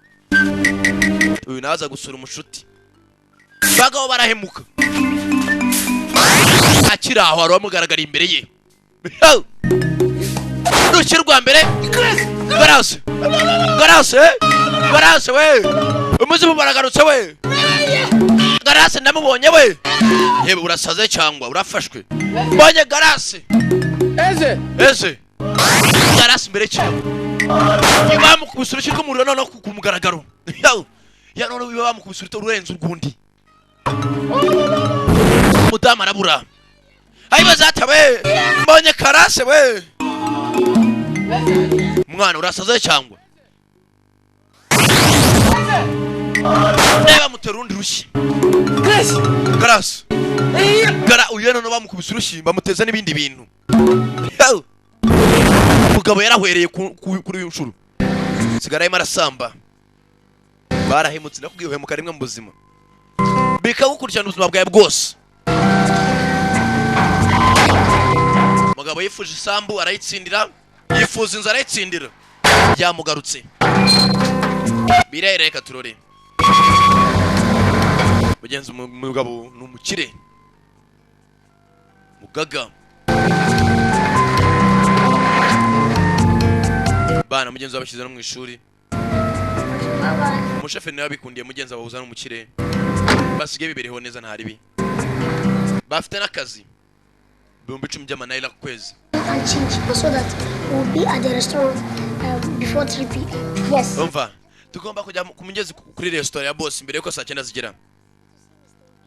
Uyu naza gusura umushuti. Bagabo barahemuka. Akiri aho hari uwamugaragara imbere ye. Urushyi rwa mbere. Garase. Garase. Garase we. Umuzimu baragarutse we. Garase ndamubonye we. Yewe urasaze cyangwa urafashwe. Mbonye Garase. Eze. Eze. Garase imbere cyane. Bamukubise urushyi rw'umuriro noneho ku mugaragaro. Ya none bamukubise urushyi rurenze urw'undi. Umudamu arabura. Ayibaza ati we mbonye Karase we. Mwana, urasaze cyangwa? Reba, mutera urundi rushyi. Grace, gara uyu noneho bamukubise urushyi, bamuteza n'ibindi bintu. Yo! Umugabo yarahwereye kuri uyu nshuro, sigara arimo arasamba. Barahemutse, nakubwiye, uhemuka rimwe mu buzima bikagukurikirana ubuzima bwawe bwose. Umugabo yifuje isambu arayitsindira, yifuza inzu arayitsindira, byamugarutse birere. Reka turore mugenzi. Umugabo ni umukire mugaga. Bana mugenzi wabashyize no mu ishuri. Umushoferi nawe abikundiye mugenzi, abahuza n'umukire, basigaye bibereho neza, nta ribi, bafite n'akazi, 10,000 by'amanayira ku kwezi. And change so that we'll be at the restaurant before 3 p.m. Yes. Umva, tugomba kujya ku mugezi, kuri resitora ya boss, mbere yuko saa 9 zigera.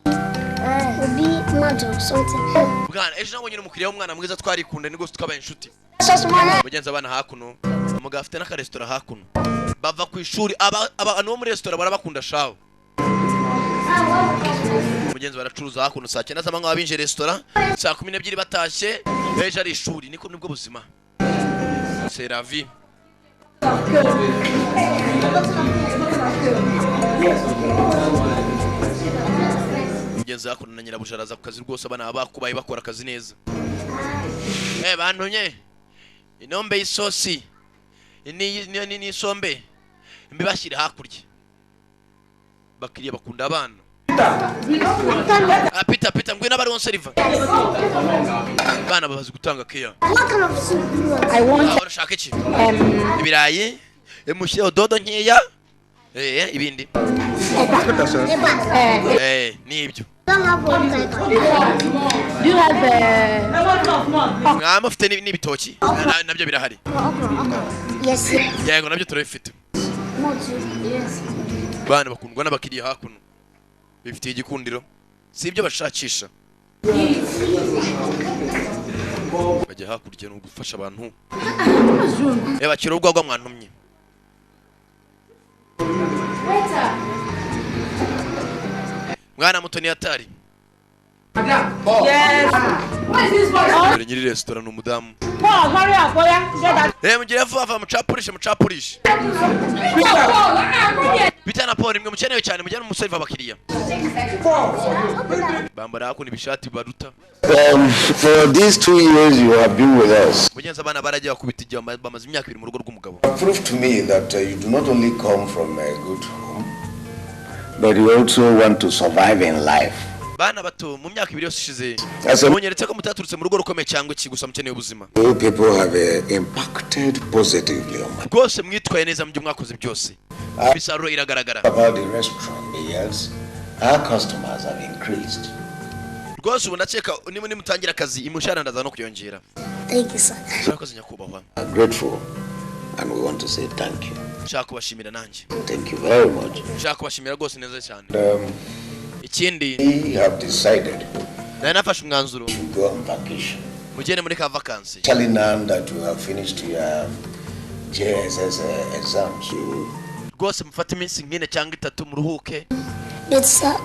We'll be mad or something. Bwana, ejo nabonye umukiriya w'umwana mwiza, twarikunda, ni rwose twabaye inshuti. Just one. Mugenzi, abana hakuno, umugabo afite n'akaresitora hakuno, bava ku ishuri, abantu bo muri resitora barabakunda shawo. Mugenzi, baracuruza hakuno, saa 9 z'amanywa binjiye resitora, saa 12 batashye, ejo ari ishuri. Niko nibwo buzima, c'est la vie. Mugenzi, hakuno na nyirabuja araza ku kazi rwose, abana baba bakubaye, bakora akazi neza. Bantumye inombe y'isosi ni n'isombe, mbibashyire hakurya. Bakiriya bakunda abana. Ah, Peter, Peter, ngwino abari wonseriva. Abana babazi gutanga keya. What kind of soup do you want? I want Ah, urashaka iki? Ibirayi, mushyireho dodo nkeya, ibindi. Eba. Nibyo. Don't have one type. Do you have Mwaba mufite n'ibitoki? Nabyo birahari. Okra? Okra. Yes. Yego, nabyo turabifite. More too. Yes. Bana bakundwa n'abakiriya hakuno, bifitiye igikundiro, si ibyo bashakisha. Bajya hakurya ni ugufasha abantu. Bakira urwagwa mwantumye. Mwana muto ni atari. Yes. What is this voice? Dore nyiri resitora ni umudamu. Paul, hurry up, boy. Get that. Mugire vuba vuba, mucapurishe, mucapurishe. Paul, ah, come here. Bita na Paul, nimwe mukenewe cyane, mujyane umuseriva abakiriya. Bambara hakuno ibishati baruta. For these 2 years you have been with us, Mugenzi, abana baragiye bakubita igihe, bamaze imyaka 2 mu rugo rw'umugabo. Prove to me that you do not only come from a good home, but you also want to survive in life. Bana bato, mu myaka 2 yose ishize munyeretse ko mutaturutse mu rugo rukomeye cyangwa iki, gusa mukeneye ubuzima. You people have impacted positively on my Rwose mwitwaye neza mu byo mwakoze byose, imisaruro iragaragara. About the restaurant, yes, our customers have increased. Rwose ubu ndakeka niba nimutangira akazi, imushahara ndaza no kuyongera. Thank you, sir. Murakoze, nyakubahwa. Are grateful and we want to say thank you. Nshaka kubashimira nanjye. Thank you very much. Nshaka kubashimira rwose neza cyane. And Ikindi, we have decided nari nafashe umwanzuro to go on vacation. Mugende muri ka vakansi. Telling now that you have finished your JSS exams, you Rwose mufate iminsi nk'ine cyangwa itatu muruhuke. But sir,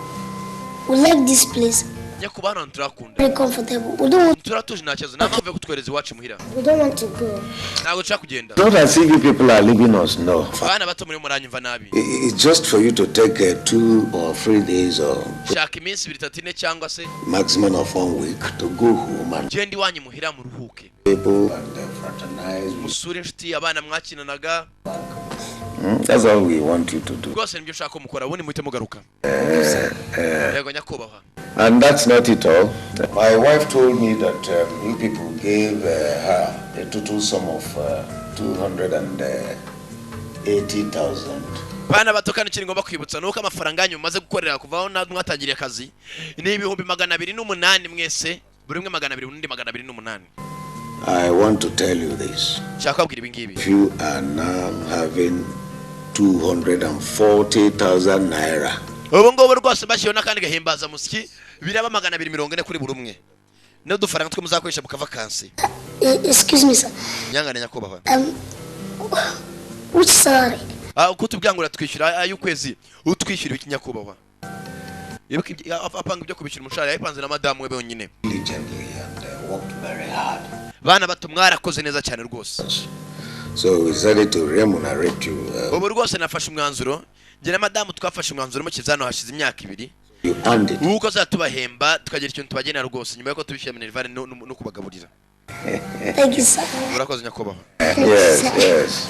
we like this place. Nyakubahwa, hano turakunda. Very comfortable. We don't want, Turatuje, nta kibazo, nta mpamvu yo kutwohereza iwacu muhira. We don't want to go. Ntabwo dushaka kugenda. Not as if you people are leaving us, no. Bana bato, muri muranyumva nabi. It's just for you to take 2 or 3 days or Shaka iminsi 2, 3, 4 cyangwa se maximum of one week to go home and genda iwanyu muhira muruhuke, people and fraternize. Musure inshuti, abana mwakinanaga. That's all we want you to do. Rwose nibyo ushaka ko mukora, ubundi muhite mugaruka. Yego, nyakubahwa. And that's not it all. My wife told me that you people gave her a total sum of 280,000. Bana bato, kandi ikintu ngomba kwibutsa ni uko amafaranga yanyu mumaze gukorera kuva aho mwatangiriye akazi ni 208,000 mwese, buri umwe 200, undi 208. I want to tell you this. Nshaka kubabwira ibi ngibi. If you are now having 240,000 naira, Ubu ngubu rwose bashyiriweho n'akandi gahimbazamusyi, biraba 240 kuri buri umwe, n'udufaranga two muzakoresha mu kavakansi. Excuse me, sir. Nyangane, nyakubahwa. Which salary? Uko tubwira ngo uratwishyura ay'ukwezi, utwishyura ibiki nyakubahwa? Ibuka apanga ibyo kubishyura umushahara yabipanze na madamu we bonyine. Diligently and worked very hard. Bana bato, mwarakoze neza cyane rwose. So we decided to remunerate you. Ubu rwose nafashe umwanzuro, njye na madamu twafashe umwanzuro mukiza hano hashize imyaka 2. You earned it. Uko tubahemba tukagira ikintu tubagenera rwose nyuma yuko tubishyura minerivare no kubagaburira. Thank you, sir. Urakoze nyakubahwa. Yes.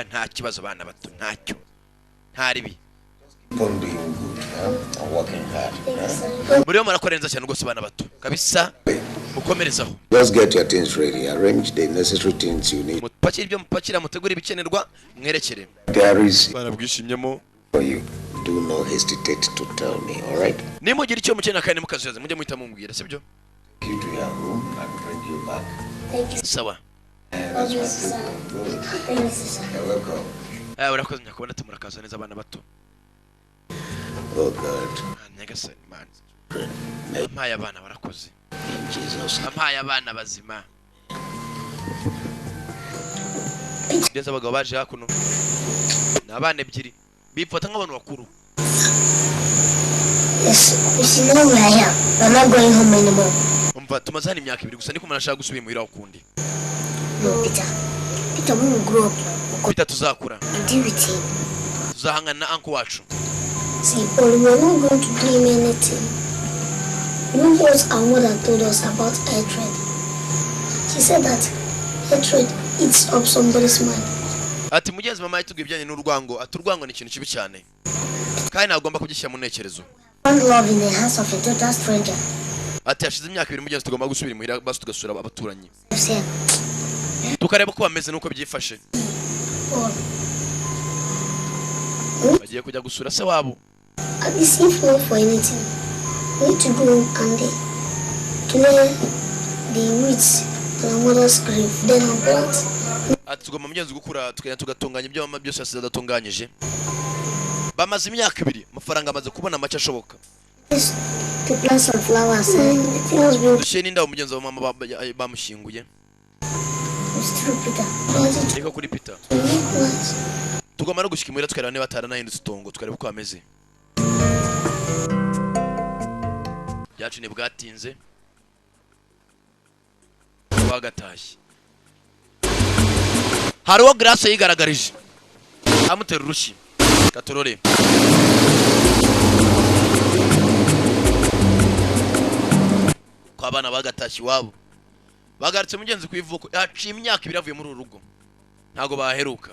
Nta kibazo bana bato, ntacyo, nta ribi. Keep on doing good, huh? And working hard. Huh? Muriho murakora neza cyane rwose bana bato kabisa, mukomerezaho. Just get your things ready. Arrange the necessary things you need. Mupakire ibyo mupakira, mutegure ibikenerwa, mwerekere. There is barabwishimyemo for you. Do not hesitate to tell me, all right? Nimugira icyo mukenera kandi mukazuyaza mujye muhita mumbwira, sibyo? Take you to your room and bring you back. Thank you. Sawa. Thank you, sir. Thank you, sir. You're welcome. Urakoze nyakubahwa, ati murakaza neza abana bato. Oh God. Nyagasani Mana. Ampaye abana barakoze. In Jesus. Ampaye abana bazima. Ndetse abagabo baje hakuno. Ni abana ebyiri bifata nk'abantu bakuru. Yes, you see now we are here. We are not going home anymore. Umva, tumaze hano imyaka 2 gusa, niko umuntu ashaka gusubira imuhira ukundi. No, Peter. Peter, when we grow up, Peter tuzakura. we deal with him. Tuzahangana na uncle wacu. See, but we are not going to do him anything. You know what our mother told us about hatred? She said that hatred eats up somebody's mind. Ati mugenzi, mama yatubwiye ibijyanye n'urwango, ati urwango ni ikintu kibi cyane kandi ntagomba kugishyira mu ntekerezo. Found love in the hands of a total stranger. Ati hashize imyaka 2 mugenzi, tugomba gusubira imuhira basi tugasura abaturanyi, Same. tukareba uko bameze n'uko byifashe. Oh, Bagiye kujya gusura se wabo. at least if not for anything, we need to go home and clear the weeds on our mother's grave. Then and plant. Ati tugomba mugenzi gukura tukagenda tugatunganya ibyo mama byose yasize adatunganyije. Bamaze imyaka 2, amafaranga amaze kubona make ashoboka. Yes, to plant some flowers. The thing has been Dushyire n'indabo mugenzi wa mama bamushyinguye. It's true, Peter. I wanted Niko kuri Peter. to look nice. Tugomba no gushyika imuhira tukareba niba ataranahindutse itongo, tukareba uko ameze. Byacu ntibwatinze bagatashye, hari uwo Grace yigaragarije amutera urushyi katorore. Ko abana bagatashye iwabo, bagarutse mugenzi ku ivuko, haciye imyaka 2 avuye muri uru rugo, ntago baheruka.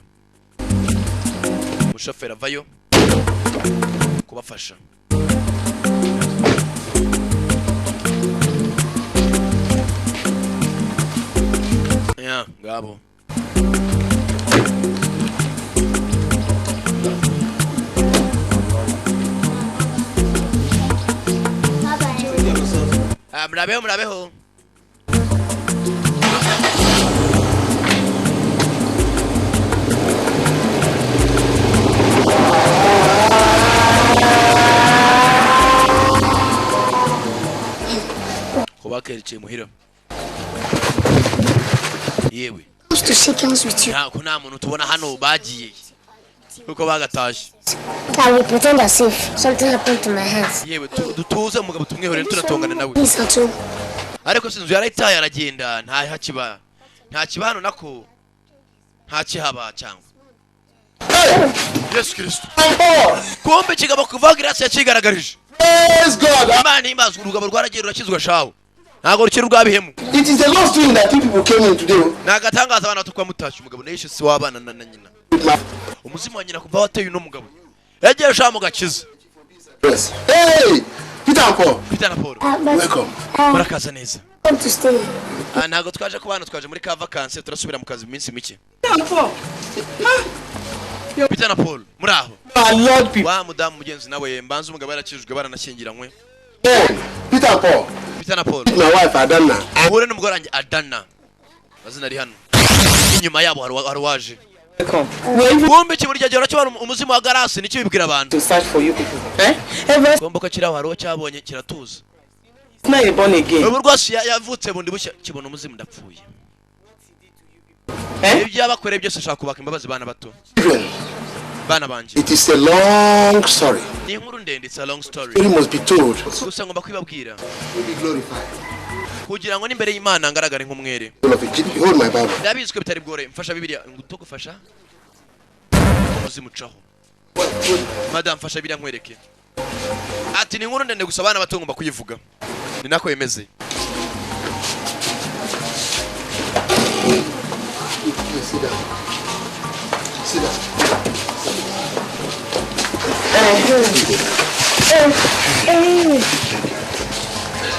Umushoferi avayo kubafasha. Ya ngabo murabeho, murabeho. Ko bakerekeye muhira yewe. Comes to shake hands with you. Nta ko nta muntu tubona hano, bagiye kuko bagatashye. I will pretend as if something happened to my hands. Yewe, dutuze umugabo tumwihorere, turatongana nawe. Please, at home. Ariko sinzu yarayitaye aragenda, nta hakiba, nta kiba hano, nako nta kihaba cyangwa Yesu Kristo. Kumbe kigabo kuva Grace yakigaragarije. Praise God. Imana imaze urugabo rwaragiye rurakizwa shawo, ntabwo rukiri rwabihemu. It is the Lord's doing that you people came in today. Ni agatangaza abana bato kuba mutashye. Umugabo nayo si w'abana na nyina, umuzimu wa nyina kuva wateye uno mugabo yagiye ashaka mu gakiza. Yes. Hey, Peter and Paul. Peter na Paul. But Welcome. Murakaza neza. Come to stay. Ntabwo twaje kuba hano, twaje muri ka vacances, turasubira mu kazi mu minsi mike. Paul. Peter na Paul, muri aho? My Lord, people. Wa mudamu mugenzi nawe mbanza umugabo yarakijijwe, baranashyingiranywe. Hey, Peter and Paul. Peter na Paul. My wife Adana. Uhure n'umugore wanjye Adana, amazina ari hano inyuma yabo. Hari uwaje. Kumbe ikiburi cyagiye urakibona, umuzimu wa Garasi nicyo bibwira abantu. To search for you people. Eh? Ever Kumbe ko kiri aho hari uwo cyabonye kiratuza. since now you're born again. Ubu rwose yavutse bundi bushya, kibona umuzimu ndapfuye. Ibyo yabakoreye byose, ashaka kubaka imbabazi, bana bato. Children, Bana banjye, it is a long story. Ni inkuru ndende, it's a long story. Story must be told. Gusa ngomba kwibabwira Will be glorified. kugira ngo n'imbere y'Imana ngaragare nk'umwere. All of it. Hold my Bible. Ndabizi ko bitari bworohe. Mfasha Bibiliya ngutogufasha uzimucaho. Madamu, mfasha Bibiliya nkwereke. Ati ni inkuru ndende, gusa abana bato ngomba kuyivuga, ni nako bimeze. Please sit down. Sit down.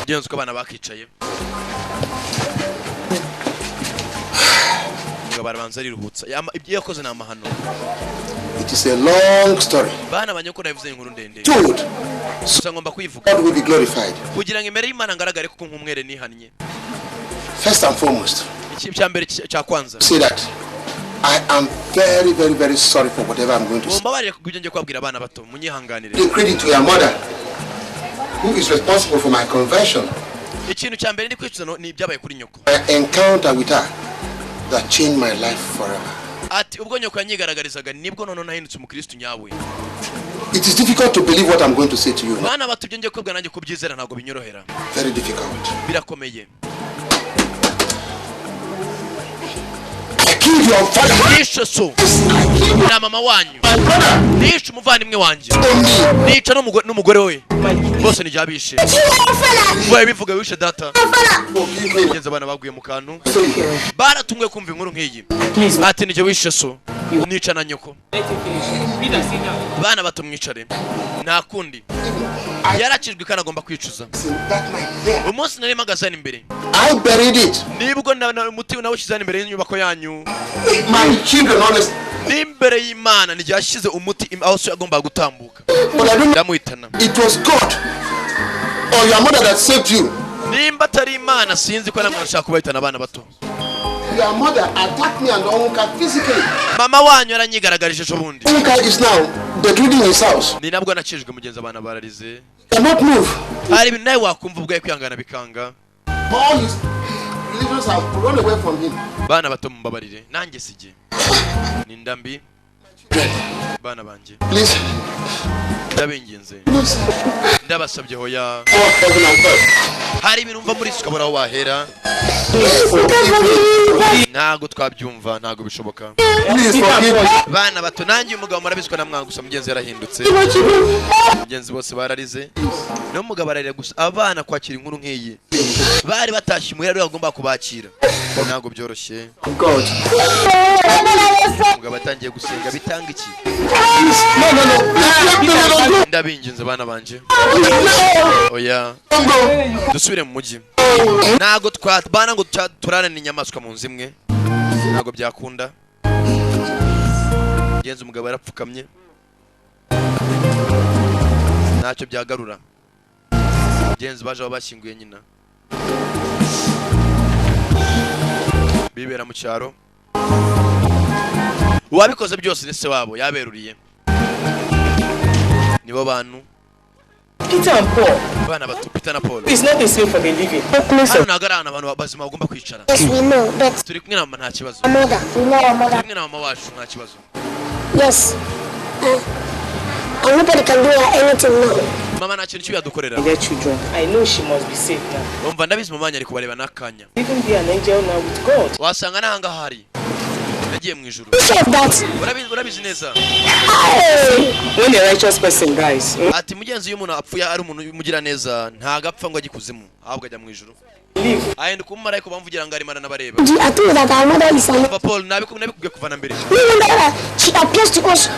Genza uko abana bakicaye, umugabo arabanza ariruhutsa. Ibyo yakoze ni amahano. It is a long story. Bana banyoko, nabivuze, inkuru ndende. Told. Gusa ngomba kuyivuga God will be glorified. kugira ngo imbere y'Imana ngaragare kuko nk'umwere nihannye. First and foremost, Iki cya mbere, cya kwanza, say that I am very, very, very sorry for whatever I'm going to say. Mumbabarire kubw'ibyo ngiye kubabwira, abana bato, munyihanganire. Give credit to your mother, who is responsible for my conversion. Ikintu cya mbere ndi kwicuza ni ibyabaye kuri nyoko. My encounter with her that changed my life forever. Ati ubwo nyoko yanyigaragarizaga, nibwo noneho nahindutse umukristu nyawe. It is difficult to believe what I'm going to say to you now. Bana bato, ibyo ngiye kubwira nanjye kubyizera ntabwo binyorohera. Very difficult. Birakomeye. I killed your father. Nishe so na mama wanyu, nishe umuvandimwe wanjye, nica n'umugore we, bose ni abishe. Waye bivuga wishe data. Mugenzi, abana baguye mu kantu, baratunguye kumva inkuru nk'iyi. Ati nijye wishe so, nica na nyoko. Bana bato, mwicare, nta kundi, yarakijwe kandi agomba kwicuza. Umunsi nari mpagaze hano imbere, I buried it. nibwo umuti nawushyize hano imbere y'inyubako yanyu. My children, honestly. N'imbere y'Imana nijye yashyize umuti aho so yagombaga gutambuka, But I don't know. ndamuhitana. It was God or your mother that saved you. Nimba atari Imana, sinzi ko namwe bashaka kubahitana, abana bato. Your mother attacked me and Onka physically. Mama wanyu yaranyigaragarije ejo bundi. Onka is now bedridden in his house. Ni nabwo nakijwe. Mugenzi, abana bararize. Cannot move. Hari ibintu nawe wakumva ubwawe kwihangana bikanga. All his religions have run away from him. Bana bato, mumbabarire, nanjye sijye ni ndambi. Bana banjye, Please, ndabinginze, please. ndabasabye, hoya. Oh, heaven and earth. Hari ibintu mva muri ukabura aho wahera, ntabwo twabyumva, ntabwo bishoboka. Please forgive me. Bana bato, nanjye uyu mugabo murabizi ko namwanga, gusa mugenzi yarahindutse. Mugenzi, bose bararize, n'umugabo ararira. Gusa abana kwakira inkuru nk'iyi, bari batashye imuhira, ariwe bagomba kubakira, ntabwo byoroshye. God. Umugabo atangiye gusenga, bitanga iki? No, no, no. Please, no, no, no, Ndabinginze, bana banje, oya. Don't go. Dusubire mu mujyi, ntabwo twabana ngo turarane inyamaswa mu nzu imwe, ntabwo byakunda. Genza, umugabo yarapfukamye, ntacyo byagarura. Genza, baje aho bashyinguye nyina, bibera mu cyaro. Uwabikoze byose ni se wabo yaberuriye, nibo bantu. Peter and Paul. Bana bato, Peter na Paul. It's not a sin for the living. Hano ntabwo ari ahantu abantu bazima bagomba kwicara. Yes, we know, but Turi kumwe na mama, nta kibazo. our mother, we know our mother. Turi kumwe na mama wacu, nta kibazo. Yes. And nobody can do her anything now. Mama nta kintu kibi yadukorera. Their children. I know she must be safe now. Umva, ndabizi mama wanyu ari kubareba n'akanya. Even be an angel now with God. Wasanga n'ahangaha hari yagiye mu ijuru. Sure of that. Urabizi neza. Hey! When a righteous person dies, Ati mugenzi, iyo umuntu apfuye ari umuntu umugira neza, ntago apfa ngo ajye ikuzimu, ahubwo ajya mu ijuru, live. ahinduka umumarayika, bamvugira ngo arimo aranabareba. I told you that our mother is an Papa Paul, nabikubwiye kuva na mbere. No wonder that she appears to us.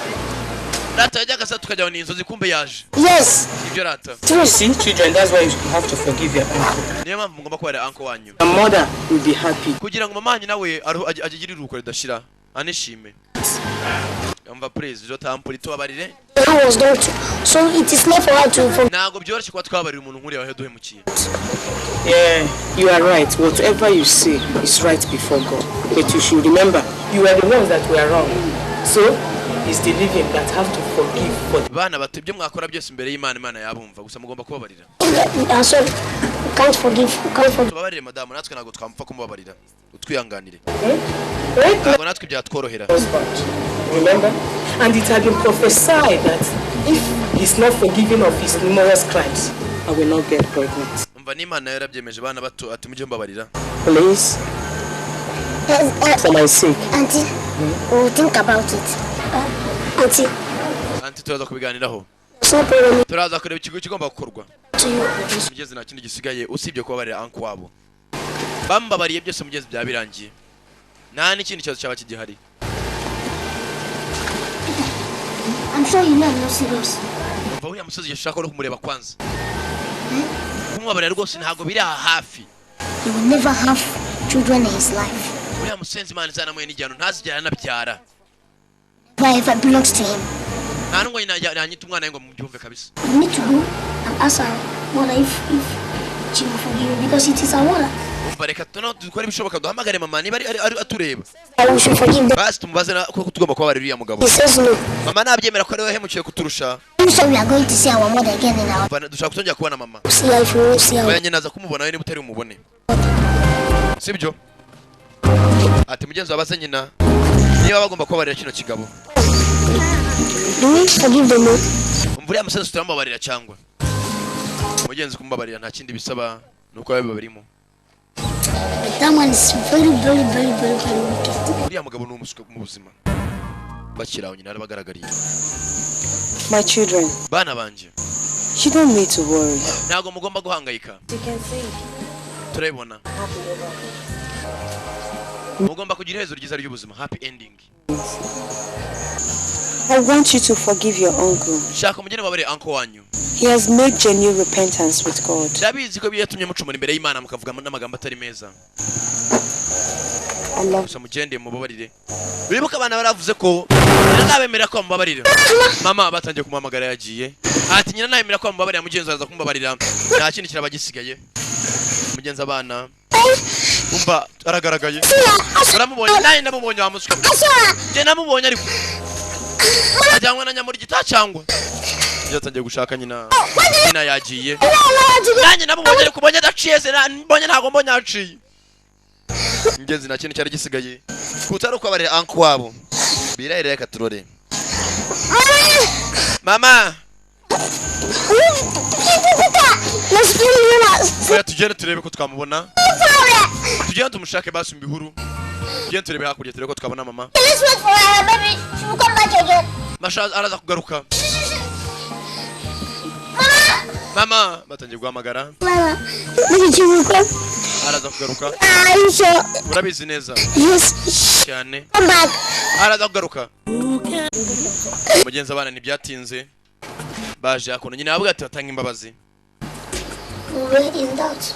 Rata yajyaga asa tukajya ni inzozi, kumbe yaje. Yes, Ibyo rata. true. See, children, that's why you have to forgive your uncle. Niyo mpamvu mugomba kubarira uncle wanyu, Your mother will be happy. kugira ngo mama wanyu nawe agire iruhuko ridashira, anishime. Umva, please, jo tampuri, tubabarire. That was done to. So it is not for her to forgive. Ntabwo byoroshye kuba twabarira umuntu nk'uriya waduhemukiye. Yeah, you are right. Whatever you say is right before God. But you should remember, you are the ones that were wrong. So, It's the living that have to forgive for Bana bato, ibyo mwakora byose imbere y'Imana, Imana yabumva. Gusa mugomba kubabarira. We are sorry. We can't forgive. We can't forgive. Tubabarire madamu, natwe ntabwo twamupfa kumubabarira, utwihanganire. Right? Ntabwo natwe byatworohera. Husband. Remember? And it had been prophesied that if he's not forgiven of his numerous crimes, I will not get pregnant. Umva, n'Imana yarabyemeje. Bana bato, ati mujye mbabarira. Please, for my sake. Auntie, we'll think about it. Auntie, Auntie, turaza kubiganiraho. There's no problem Turaza kureba ikigo kigomba gukorwa. to you. Mugezi, nta kindi gisigaye usibye kubabarira uncle wabo. Bambabariye byose, mugezi, byaba birangiye, nta n'ikindi kibazo cyaba kigihari. I'm sure you know I'm not serious. Umva, uriya musozi yashaka no kumureba kwanza. Kumubabarira rwose ntabwo biri aha hafi. He will never have children in his life. Uriya musenzi, Imana izanamuye n'igihano, ntazigera anabyara. Never ever belongs to him. Nta nubwo yanyita umwana we ngo mubyumve kabisa. We need to go and ask our mother if she will forgive him because it is our mother. Umva, reka tuno dukore ibishoboka, duhamagare mama niba ari atureba. And we should forgive them. Basi tumubaze ko tugomba kubabarira uriya mugabo. He says no. Mama nabyemera ko ari we wahemukiye kuturusha. So we are going to see our mother again in our Umva, dushaka kutongera kubona mama. See her if we won't see her. Oya, naza kumubona we niba utari bumubone, sibyo? Ati mugenzi wabaze nyina niba bagomba kubabarira kino kigabo. Do we forgive them all? Umva, uriya musenzi turamubabarira cyangwa? Mugenzi, kumubabarira nta kindi bisaba, ni uko biba birimo. But that man is very, very, very, very, very wicked. Uriya mugabo ni umuswa mu buzima. Bakiri aho, nyina yarabagaragariye. My children, Bana banjye, you don't need to worry. ntabwo mugomba guhangayika. You can see. Turabibona, mugomba kugira iherezo ryiza ry'ubuzima, happy ending. I want you to forgive your uncle. Shaka umugeni wabarire uncle wanyu. He has made genuine repentance with God. Ndabizi ko byatumye mucumura imbere y'Imana, mukavuga n'amagambo atari meza. I love Gusa mugende mubabarire. Wibuke abana baravuze ko nyina nabemera ko bamubabarira. Mama batangiye kumuhamagara, yagiye. Ati nyina nabemera ko bamubabarira, mugenzi araza kumubabarira, nta kindi kiraba gisigaye. Mugenzi, abana, umva, aragaragaye, uramubonye? Nanjye ndamubonye wa muswa, njye namubonye, ariko ajyanwe na nyamurigita cyangwa yatangiye gushaka nyina. Nyina yagiye. Nanjye namubonye, ariko ubonye adaciye se? Mbonye, ntabwo mbonye aciye. Ingenzi, nta kintu cyari gisigaye kutari ukubabarira uncle wabo. Birahire, reka turore mama. Oya, tugende turebe ko twamubona, tugende tumushake basi mu bihuru, tugende turebe hakurya, turebe ko twabona mama. Let's wait for her, baby. She will come back again. Masha araza kugaruka. Mama batangiye guhamagara. Mama, maybe she will come. Araza kugaruka. Are you sure? Urabizi neza? Yes. Cyane. Come back. Araza kugaruka. Mugenzi, abana ntibyatinze baje hakuno. Nyina yavuga ati batanga imbabazi. We were in doubt.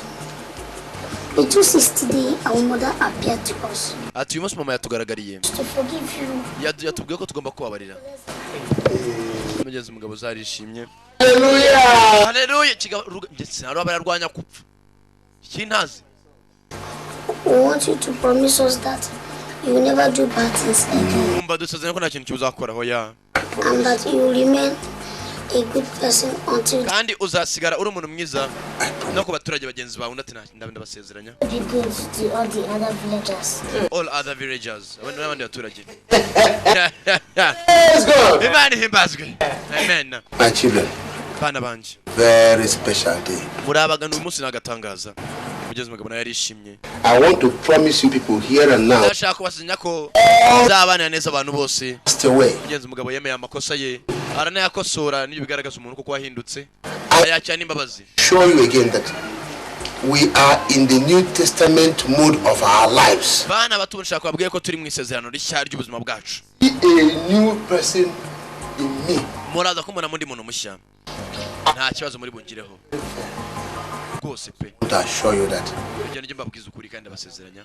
The truth is, today our mother appeared to us Ati uyu munsi mama yatugaragariye to forgive you. Yatubwiye ko tugomba kubabarira. Mugenzi, umugabo uzarishimye. Hallelujah. Haleluya. Ndetse hari abararwanya gupfa ikintazi. We want you to promise us that you will never do bad things again Umva, dusezeranye ko nta kintu kibuzakoraho ya and that you will remain a good person until kandi uzasigara uri umuntu mwiza no ku baturage bagenzi bawe. Undi ati ndabasezeranya. Be good to all the other villagers. All other villagers, abandi n'abandi baturage. Praise God. Imana ihimbazwe, amen. My children, Bana banje, very special day. muri abagana uyu munsi ni agatangaza. Mugezi, umugabo nawe yarishimye. I want to promise you people here and now. Ndashaka kubasinya ko nzabanira neza abantu bose. Stay away. Mugenzi, umugabo yemeye amakosa ye, aranayakosora. Nibyo bigaragaza umuntu kuko wahindutse, ayakira n'imbabazi. Show you again that we are in the New Testament mode of our lives. Bana bato, nshaka kubabwira ko turi mu isezerano rishya ry'ubuzima bwacu. Be a new person in me. Muraza kumubona mundi muntu mushya, nta kibazo muri bungireho rwose pe. I want to assure you that Ibyo nibyo mbabwiza ukuri kandi ndabasezeranya.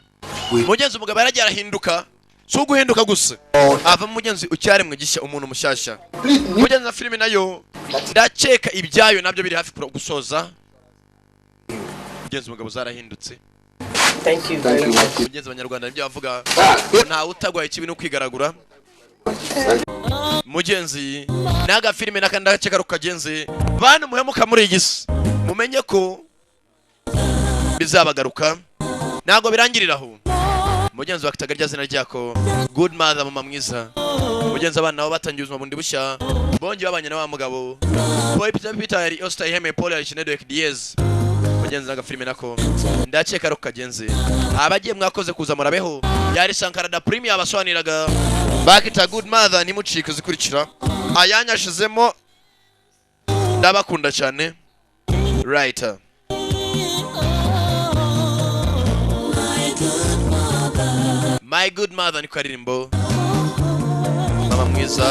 Mugenzi, umugabo yaragiye arahinduka. Si uguhinduka gusa, avamo mugenzi ucyaremwe gishya, umuntu mushyashya. Mugenzi, na filime nayo ndakeka ibyayo nabyo biri hafi gusoza. Mugenzi, umugabo zarahindutse. Thank you very much. Mugenzi, abanyarwanda nibyo bavuga, ntawe utagwaye ikibi no kwigaragura. Mugenzi, n'agafilime n'akandi gace kari kagenzi. Bantu muhemuka muri iyi si, mumenye ko bizabagaruka, ntabwo birangirira aho. Mugenzi wakitaga rya zina ryako Good Mother, mama mwiza. Mugenzi, abana nabo batangiye ubuzima bundi bushya, bongeye babanye na wa mugabo Boy Peter. Peter yari Oscar Iheme, Paul yari Chinedu Diez. Mugenzi, n'agafilime nako ndakeka ari kagenzi. Abagiye, mwakoze kuza, murabeho. Yari Sankara da Premier abasobanuriraga, bakita Good Mother. Ntimucike zikurikira ayanyashizemo. Ndabakunda cyane. Right. My Good Mother ni karirimbo, mama mwiza.